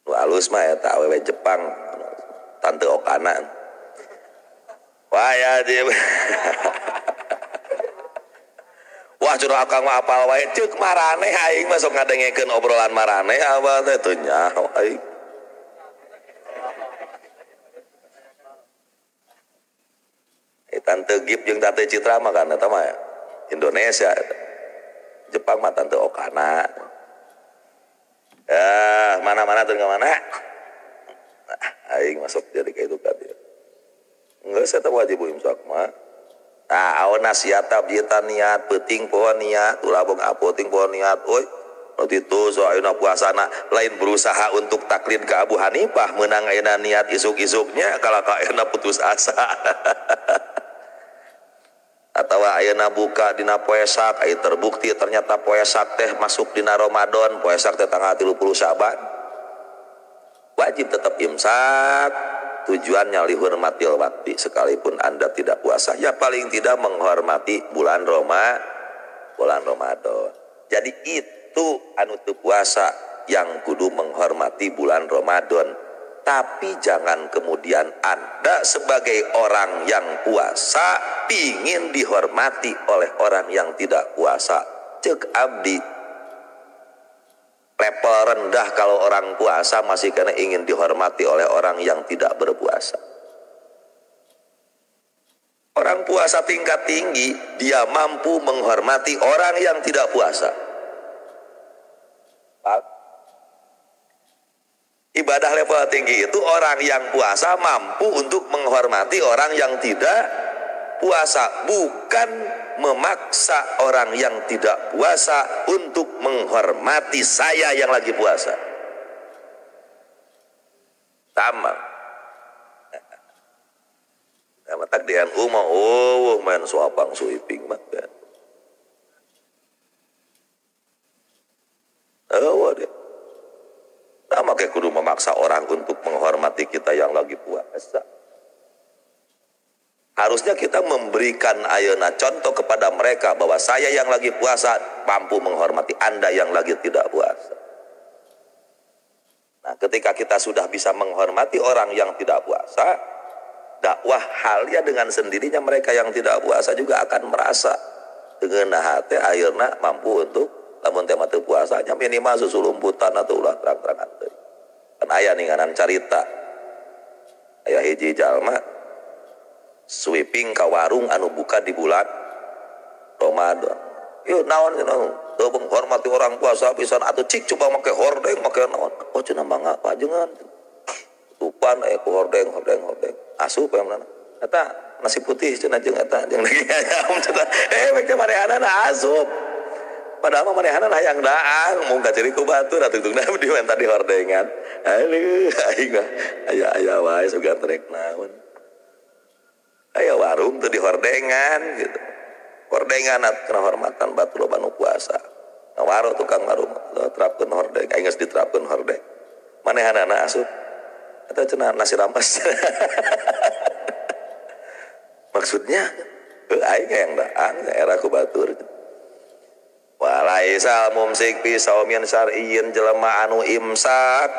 Nu alus mah eta awewe Jepang tante Okana. Wah ya dia. Wah curah akang mah apal wae ceuk maraneh aing mah sok ngadengekeun obrolan maraneh abah teh teu nyaho aing. Tante Gip jeung Tante Citra mah kan eta mah Indonesia eta. Jepang mah Tante Okana. Ya, mana-mana teu mana. Nah, aing masuk jadi ka itu ka dieu. Geus eta wajib imsak mah. Nah, awan nasihat bieta niat peuting poho niat, ulah bong apoting poho niat euy. Nu ditu so ayeuna puasana lain berusaha untuk taklid ke Abu Hanifah meunang ayeuna niat isuk-isuknya kalau ka ayeuna putus asa. Atau ayeuna buka dina poesak, aya terbukti ternyata poesak teh masuk dina Ramadan, poesak teh tanggal 30 Syaban. Wajib tetap imsak, tujuannya lihurmatil waktu sekalipun Anda tidak puasa, ya paling tidak menghormati bulan bulan Ramadan. Jadi itu anu teu puasa yang kudu menghormati bulan Ramadan. Tapi jangan kemudian Anda sebagai orang yang puasa pingin dihormati oleh orang yang tidak puasa. Cek abdi, level rendah kalau orang puasa masih karena ingin dihormati oleh orang yang tidak berpuasa. Orang puasa tingkat tinggi, dia mampu menghormati orang yang tidak puasa. Ibadah level tinggi itu orang yang puasa mampu untuk menghormati orang yang tidak puasa, bukan memaksa orang yang tidak puasa untuk menghormati saya yang lagi puasa. Sama. Sama tak di NU mah, oh main suapang suiping mah. Oh, dia. Nah, makanya kudu memaksa orang untuk menghormati kita yang lagi puasa. Harusnya kita memberikan ayeuna contoh kepada mereka bahwa saya yang lagi puasa mampu menghormati Anda yang lagi tidak puasa. Nah, ketika kita sudah bisa menghormati orang yang tidak puasa, dakwah halnya dengan sendirinya mereka yang tidak puasa juga akan merasa dengan hati ayeuna mampu untuk lamun teh mah teu puasanya minimal susulumputan atau ulah terang-terangan teuing. Kan aya ninganan carita. Aya hiji jalma sweeping ka warung anu buka di bulan Ramadan. Yeuh naon cenah teu menghormati orang puasa pisan atuh cik coba make hordeng make naon. Oh cenah mangga pajengan. Tutupan aya ku hordeng hordeng hordeng. Asup aya mana? Eta nasi putih cenah jeung eta jeung daging ayam cenah. Eh make manehanana asup. Padahal mah manehanana hayang daang, mung kaciri ku batur atuh tungtungna dimenta di hordengan. Aduh, aing mah aya-aya wae sugan trek naon. Aya warung teu di hordengan gitu. Hordengan atuh hormatan batur loba nu puasa. Ngawaro tukang warung terapkeun hordeng, aing geus diterapkeun hordeng. Manehanana asup. Eta cenah nasi rampas. Maksudnya, aing hayang daang era ku batur. Wala Laisa mumsik fi saumin syar'iyyin jelema anu imsak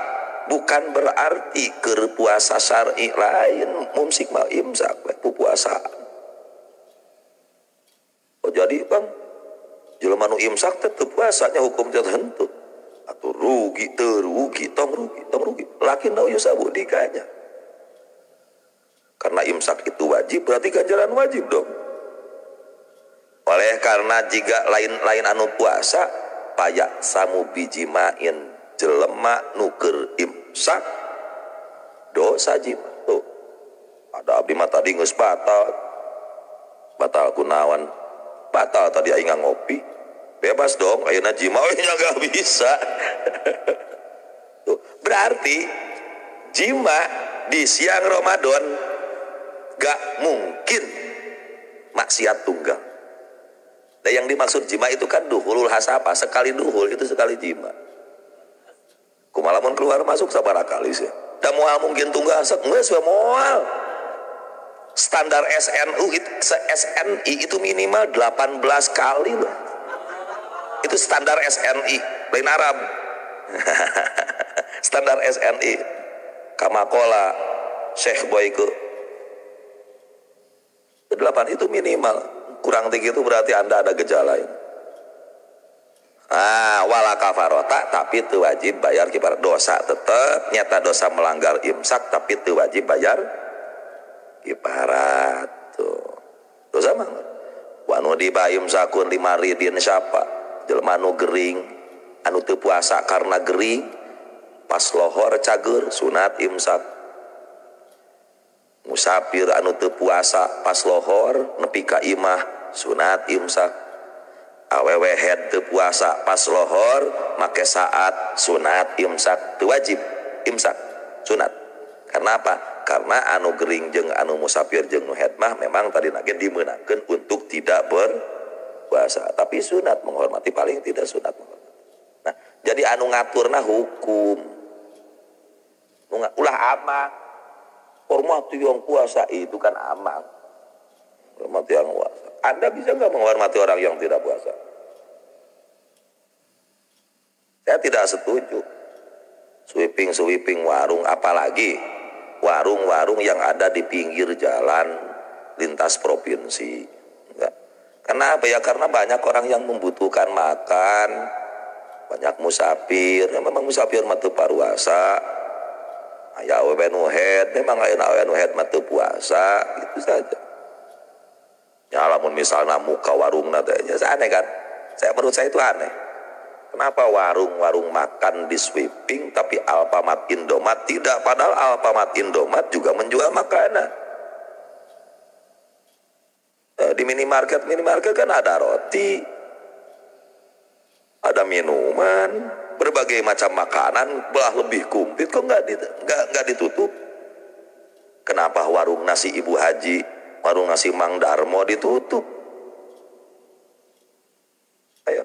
bukan berarti keur puasa syar'i lain, mumsik mah imsak puasa. Oh jadi bang, jelema nu imsak teh teu puasanya hukum tertentu. Atau rugi teu rugi, tong rugi, tong rugi. Lakin lau yusabu dikanya. Karena imsak itu wajib berarti ganjaran wajib dong. Oleh karena jika lain-lain anu puasa payak samu bijimain jelema nuker imsak dosa jima tuh. Ada abdi mah tadi geus batal. Batal kunawan. Batal tadi aing ngopi. Bebas dong ayeuna jima we nya gak bisa. Tuh, berarti jima di siang Ramadan gak mungkin maksiat tunggal. Nah, yang dimaksud jima itu kan duhulul hasapa, sekali duhul itu sekali jima. Kumalamun keluar masuk sabaraha kali sih. Da moal mungkin tunggal sok geus we moal. Standar SNU itu, SNI itu minimal 18 kali loh. Itu standar SNI, lain Arab. Standar SNI. Kamakola Syekh Boyko. 8 itu minimal. Kurang tinggi itu berarti Anda ada gejala ini. Ah, wala kafarota tapi itu wajib bayar kifarat. Dosa tetap nyata dosa melanggar imsak tapi itu wajib bayar kifarat tuh. Dosa mah. Wa nudiba imsakun lima ridin syapa. Jelema nu gering anu teu puasa karena gering pas lohor cager sunat imsak. Musafir anu teu puasa pas lohor nepi ka imah sunat imsak. Awewe head teu puasa pas lohor make saat sunat imsak, teu wajib imsak sunat. Karena apa? Karena anu gering jeung anu musafir jeung nu head mah memang tadi nage dimeunangkeun untuk tidak berpuasa, tapi sunat menghormati paling tidak sunat menghormati. Nah, jadi anu ngaturna hukum. Ulah amang. Hormati yang puasa itu kan amang. Hormati yang puasa. Anda bisa nggak menghormati orang yang tidak puasa? Saya tidak setuju. Sweeping-sweeping warung, apalagi warung-warung yang ada di pinggir jalan lintas provinsi. Enggak. Karena apa ya? Karena banyak orang yang membutuhkan makan, banyak musafir. Ya, memang musafir mah teu paruasa. Aya awewe nu head, memang aya awewe nu head mah teu puasa, itu saja. Ya lamun misalnya muka warungna teh ya aneh kan? Saya menurut saya itu aneh. Kenapa warung-warung makan di sweeping tapi Alfamart Indomaret tidak? Padahal Alfamart Indomaret juga menjual makanan. Di minimarket kan ada roti, ada minuman, berbagai macam makanan, belah lebih komplit kok nggak ditutup? Kenapa warung nasi Ibu Haji, warung nasi Mang Darmo ditutup? Ayo,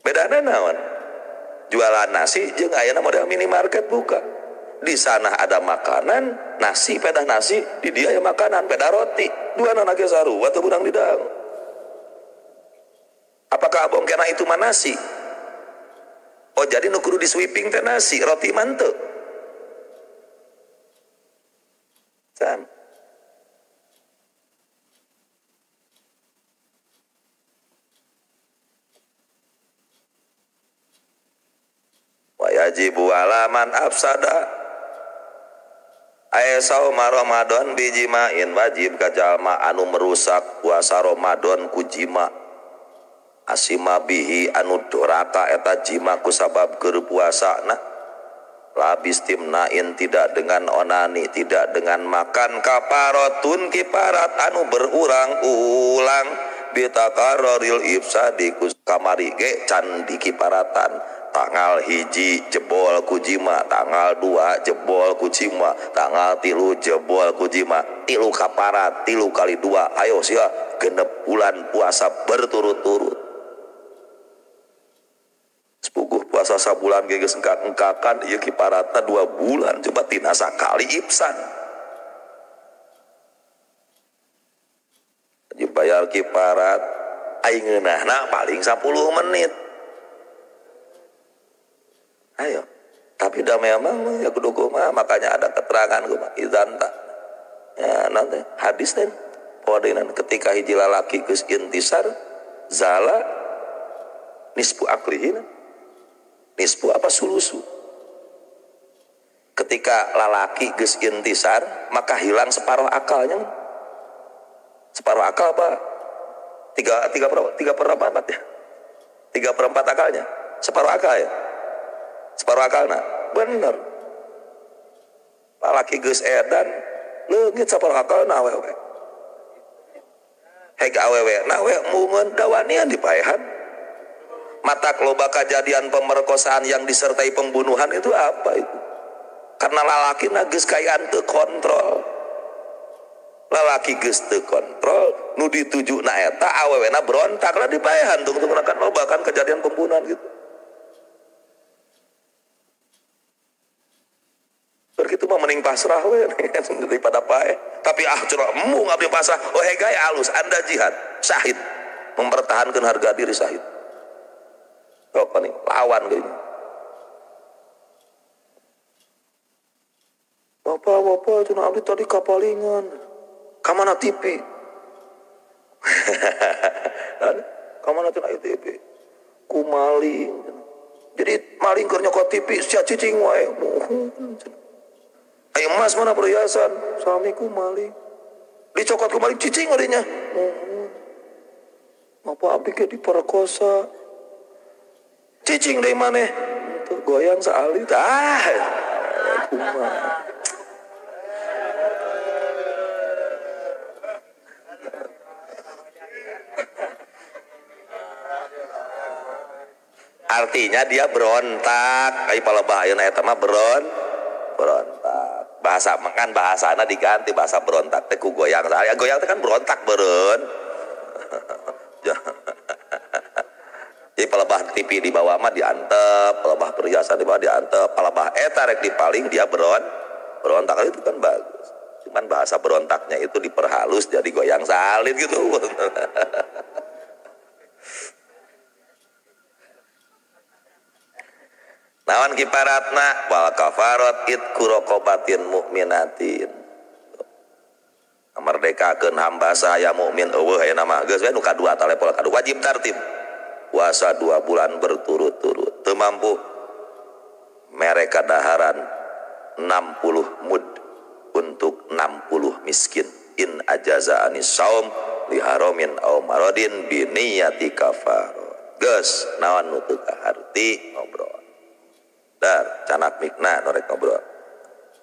bedana naon? Jualan nasi jeung ayeuna model minimarket buka. Di sana ada makanan, nasi, pedah nasi, di dia ya makanan, pedah roti. Dua anak sarua teu budang didang. Apakah abong kena itu mah nasi? Oh jadi nu kudu di sweeping teh nasi, roti mah henteu. Sam. Wa yajibu ala man afsada ay sauma Ramadan bijimain, wajib ka jalma anu merusak puasa Ramadan ku jima. Asima bihi anu doraka eta jima ku sabab keur puasana. Labis timnain tidak dengan onani, tidak dengan makan, kaparotun kiparat anu berurang-ulang bitakaroril ifsadi ku kamari ge can dikiparatan. Tanggal 1 jebol ku jima, tanggal 2 jebol ku jima, tanggal 3 jebol ku jima, 3 kaparat, 3 kali 2, ayo sia genep bulan puasa berturut-turut. Sepuguh puasa sabulan ge geus engkak-engkakan ieu kiparatna 2 bulan, coba tina sakali ifsan. Dibayar kiparat aing ngeunahna paling 10 menit. Ayo. Tapi dah memang ya kudu kumaha, makanya ada keterangan kumaha idzan tak. Ya nanti hadis teh podenan ketika hiji lalaki geus intisar zala nisfu aklihi. Nisfu apa sulusu. Ketika lalaki geus intisar maka hilang separuh akalnya. Separuh akal apa? 3/4 ya. 3/4 akalnya. Separuh akal ya. Separuh akal nah. Bener. Lalaki geus edan leungit separuh akal na awewe. Heg awewe na we mungeun dawanian dipaehan. Mata loba kejadian pemerkosaan yang disertai pembunuhan itu apa itu? Karena lalaki na geus kayaan teu kontrol. Lalaki geus teu kontrol, nu dituju na eta awewena berontak lah dipaehan tungtung kan loba kan kejadian pembunuhan gitu. Begitu mah mending pasrah we daripada paeh. Tapi ah curah embung abdi pasrah. Oh hegai alus, Anda jihad, syahid. Mempertahankan harga diri syahid. Apa nih? Lawan kayaknya. Bapak, bapak, cina abdi tadi kapalingan. Kamana TV? Kamana cina TV? Ku maling. Jadi maling keur nyokot TV sia cicing wae. Ayo emas mana perhiasan? Sami ku maling. Dicokot ku maling cicing adinya. Apa abdi ke diperkosa? Cicing deui maneh. Tuh goyang saali. Ah. Kumaha. Artinya dia berontak. Ai palebah ayeuna eta mah berontak. Bahasa makan bahasana diganti bahasa berontak teh ku goyang. Ya goyang teh kan berontak beureun. Jadi palebah TV di bawah mah diantep, palebah perhiasan di bawah diantep, palebah eta rek dipaling dia berontak itu kan bagus. Cuman bahasa berontaknya itu diperhalus jadi goyang salin gitu. Nawan kiparatna wal kafarat it kurokobatin mukminatin. Merdekakeun hamba saya mukmin eueuh aya nama geus we nu kadua talepol kadua wajib tartib. Puasa 2 bulan berturut-turut teu mampu mereka daharan 60 mud untuk 60 miskin in ajaza anis saum li haramin aw maradin bi niyati kafarat. Geus naon nu teu kaharti ngobrol. Dar canak mikna norek ngobrol.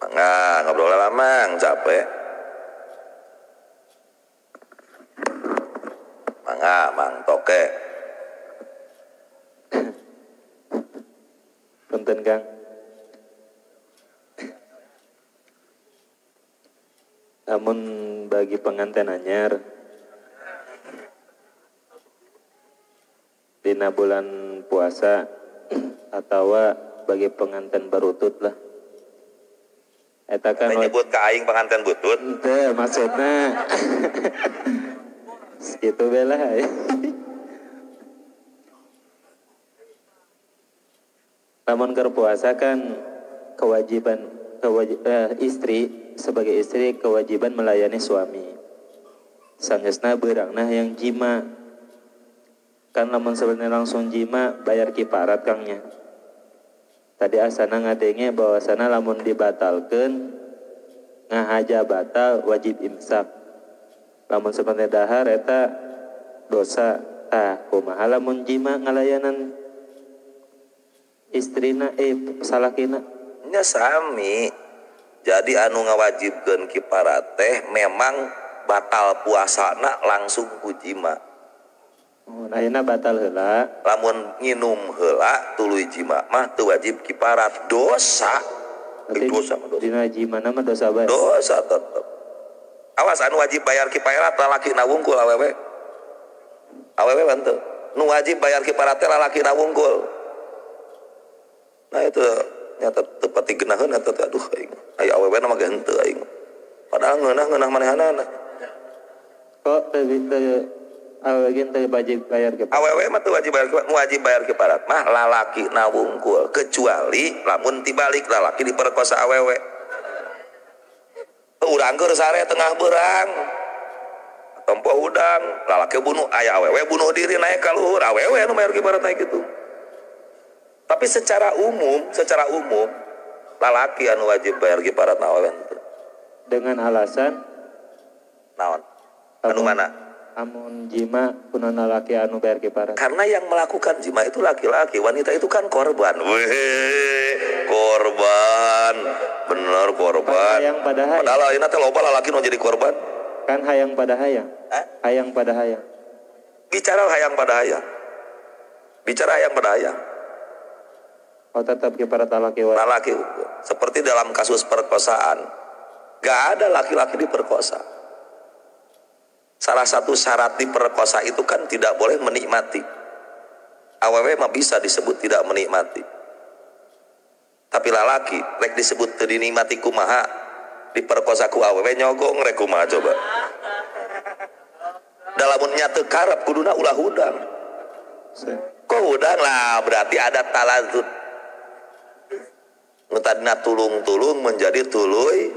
Mangga ngobrol lama capek. Mangga mang toke. Punten Kang. Namun bagi pengantin anyar dina bulan puasa atau bagi pengantin berutut lah. Eta kan nyebut ka aing pengantin butut. Teu maksudna. Itu bela. Namun keur puasa kan kewajiban istri sebagai istri kewajiban melayani suami. Sanggeusna beurangna yang jima. Kan lamun sebenarnya langsung jima bayar kiparat kangnya. Tadi asana ngadenge bahwasana lamun dibatalkeun ngahaja batal wajib imsak. Lamun sebenarnya dahar eta dosa. Tah kumaha lamun jima ngalayanan istrina salakina? Nya sami. Jadi anu ngawajibkeun kiparat teh memang batal puasana langsung ku jima. Oh, ayeuna batal heula. Lamun nginum heula tuluy jima mah teu wajib kiparat, dosa. Dosa mah dosa. Dina jimana mah dosa bae. Dosa tetep. Awas anu wajib bayar kiparat lalakina wungkul awewe. Awewe henteu. Nu wajib bayar kiparat teh lalakina wungkul. Nah itu nyata teu pati geunaheun eta teh aduh aing. Aya awewe na mah ge henteu aing. Padahal ngeunah-ngeunah manehanana. Kok teu Awewe ge teu wajib bayar kiparat. Awewe mah teu wajib bayar kiparat, wajib bayar kiparat mah lalaki na wungkul, kecuali lamun tibalik lalaki diperkosa awewe. Urang keur sare tengah berang. Tempo hudang, lalaki bunuh aya awewe bunuh diri naik ka luhur, awewe anu bayar kiparat naik gitu. Tapi secara umum lalaki anu wajib bayar kiparat na awewe. Dengan alasan naon? Anu mana? Amun jima kunaon lalaki anu bayar kiparat. Karena yang melakukan jima itu laki-laki, wanita itu kan korban. Weh, korban. Bener korban. Hayang pada hayang. Padahal ayeuna teh loba lalaki nu jadi korban. Kan hayang pada hayang. Hah? Hayang pada hayang. Bicara hayang pada hayang. Bicara hayang pada hayang. Oh, tetap kiparat lalaki wae. Lalaki. Seperti dalam kasus perkosaan. Gak ada laki-laki diperkosa. Salah satu syarat diperkosa itu kan tidak boleh menikmati. Awewe mah bisa disebut tidak menikmati. Tapi lalaki rek disebut teu dinikmati kumaha, diperkosa ku awewe nyogong rek kumaha coba. Dalamun nya teu karep kuduna ulah hudang. Kok hudang lah berarti ada talazut. Nu tadina tulung-tulung menjadi tuluy.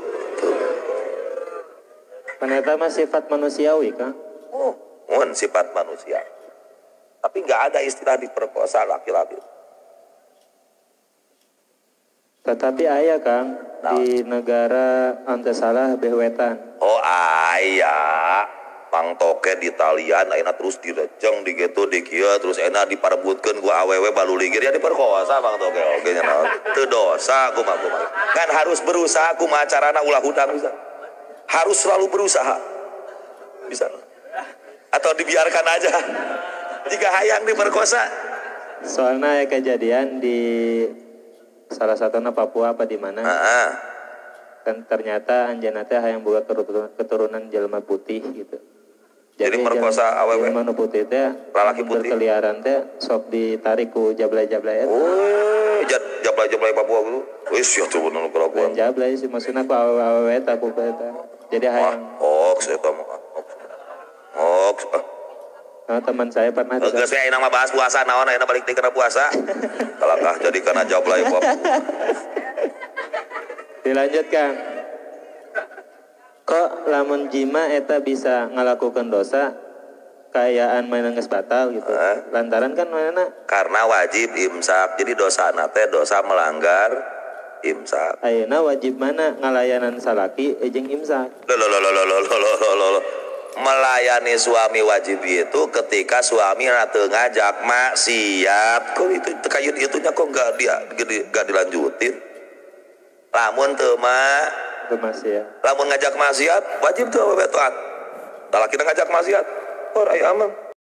Ternyata mah sifat manusiawi kan? Oh, mun sifat manusia. Tapi nggak ada istilah diperkosa laki-laki. Tetapi ayah Kang, nah, di negara ante salah behwetan. Oh ayah, mang toke di talian, ayeuna terus direjeng di gitu di kieu, terus enak diparebutkeun ku awewe baluligir ya diperkosa mang toke oge nya naon. Teu dosa kumaha kumaha. Kan harus berusaha kumaha carana ulah hutang bisa. Harus selalu berusaha. Bisa. Atau dibiarkan aja. Jika hayang diperkosa. Soalnya ya kejadian di salah satunya Papua apa di mana? Kan ternyata anjeunna teh hayang boga keturunan jelema putih gitu. Jadi merkosa awewe. Jelema nu putih teh lalaki putih berkeliaran teh sok ditarik ku jablay-jablay eta. Oh, jablay-jablay Papua gitu. Wis ya coba nu kelakuan. Jablay sih maksudna ku awewe eta ku eta. Jadi hayang. Hoax eta mah. Hoax. Nah, teman saya pernah juga. Geus we ayeuna mah bahas puasa naon ayeuna balik deui kana puasa. Kalakah jadi kana jablay Papua. Dilanjut Kang. Kok lamun jima eta bisa ngalakukan dosa kaayaan mana geus batal gitu. Lantaran kan mana? Karena wajib imsak. Jadi dosa teh dosa melanggar imsak. Ayeuna wajib mana ngalayanan salaki jeung imsak. Loh. Melayani suami wajib itu ketika suami teu ngajak maksiat. Kok itu kayun itunya kok enggak dilanjutin? Lamun teu mah teu maksiat. Lamun ngajak maksiat wajib tuh awewe taat. Lalaki ngajak maksiat, oh aya amang.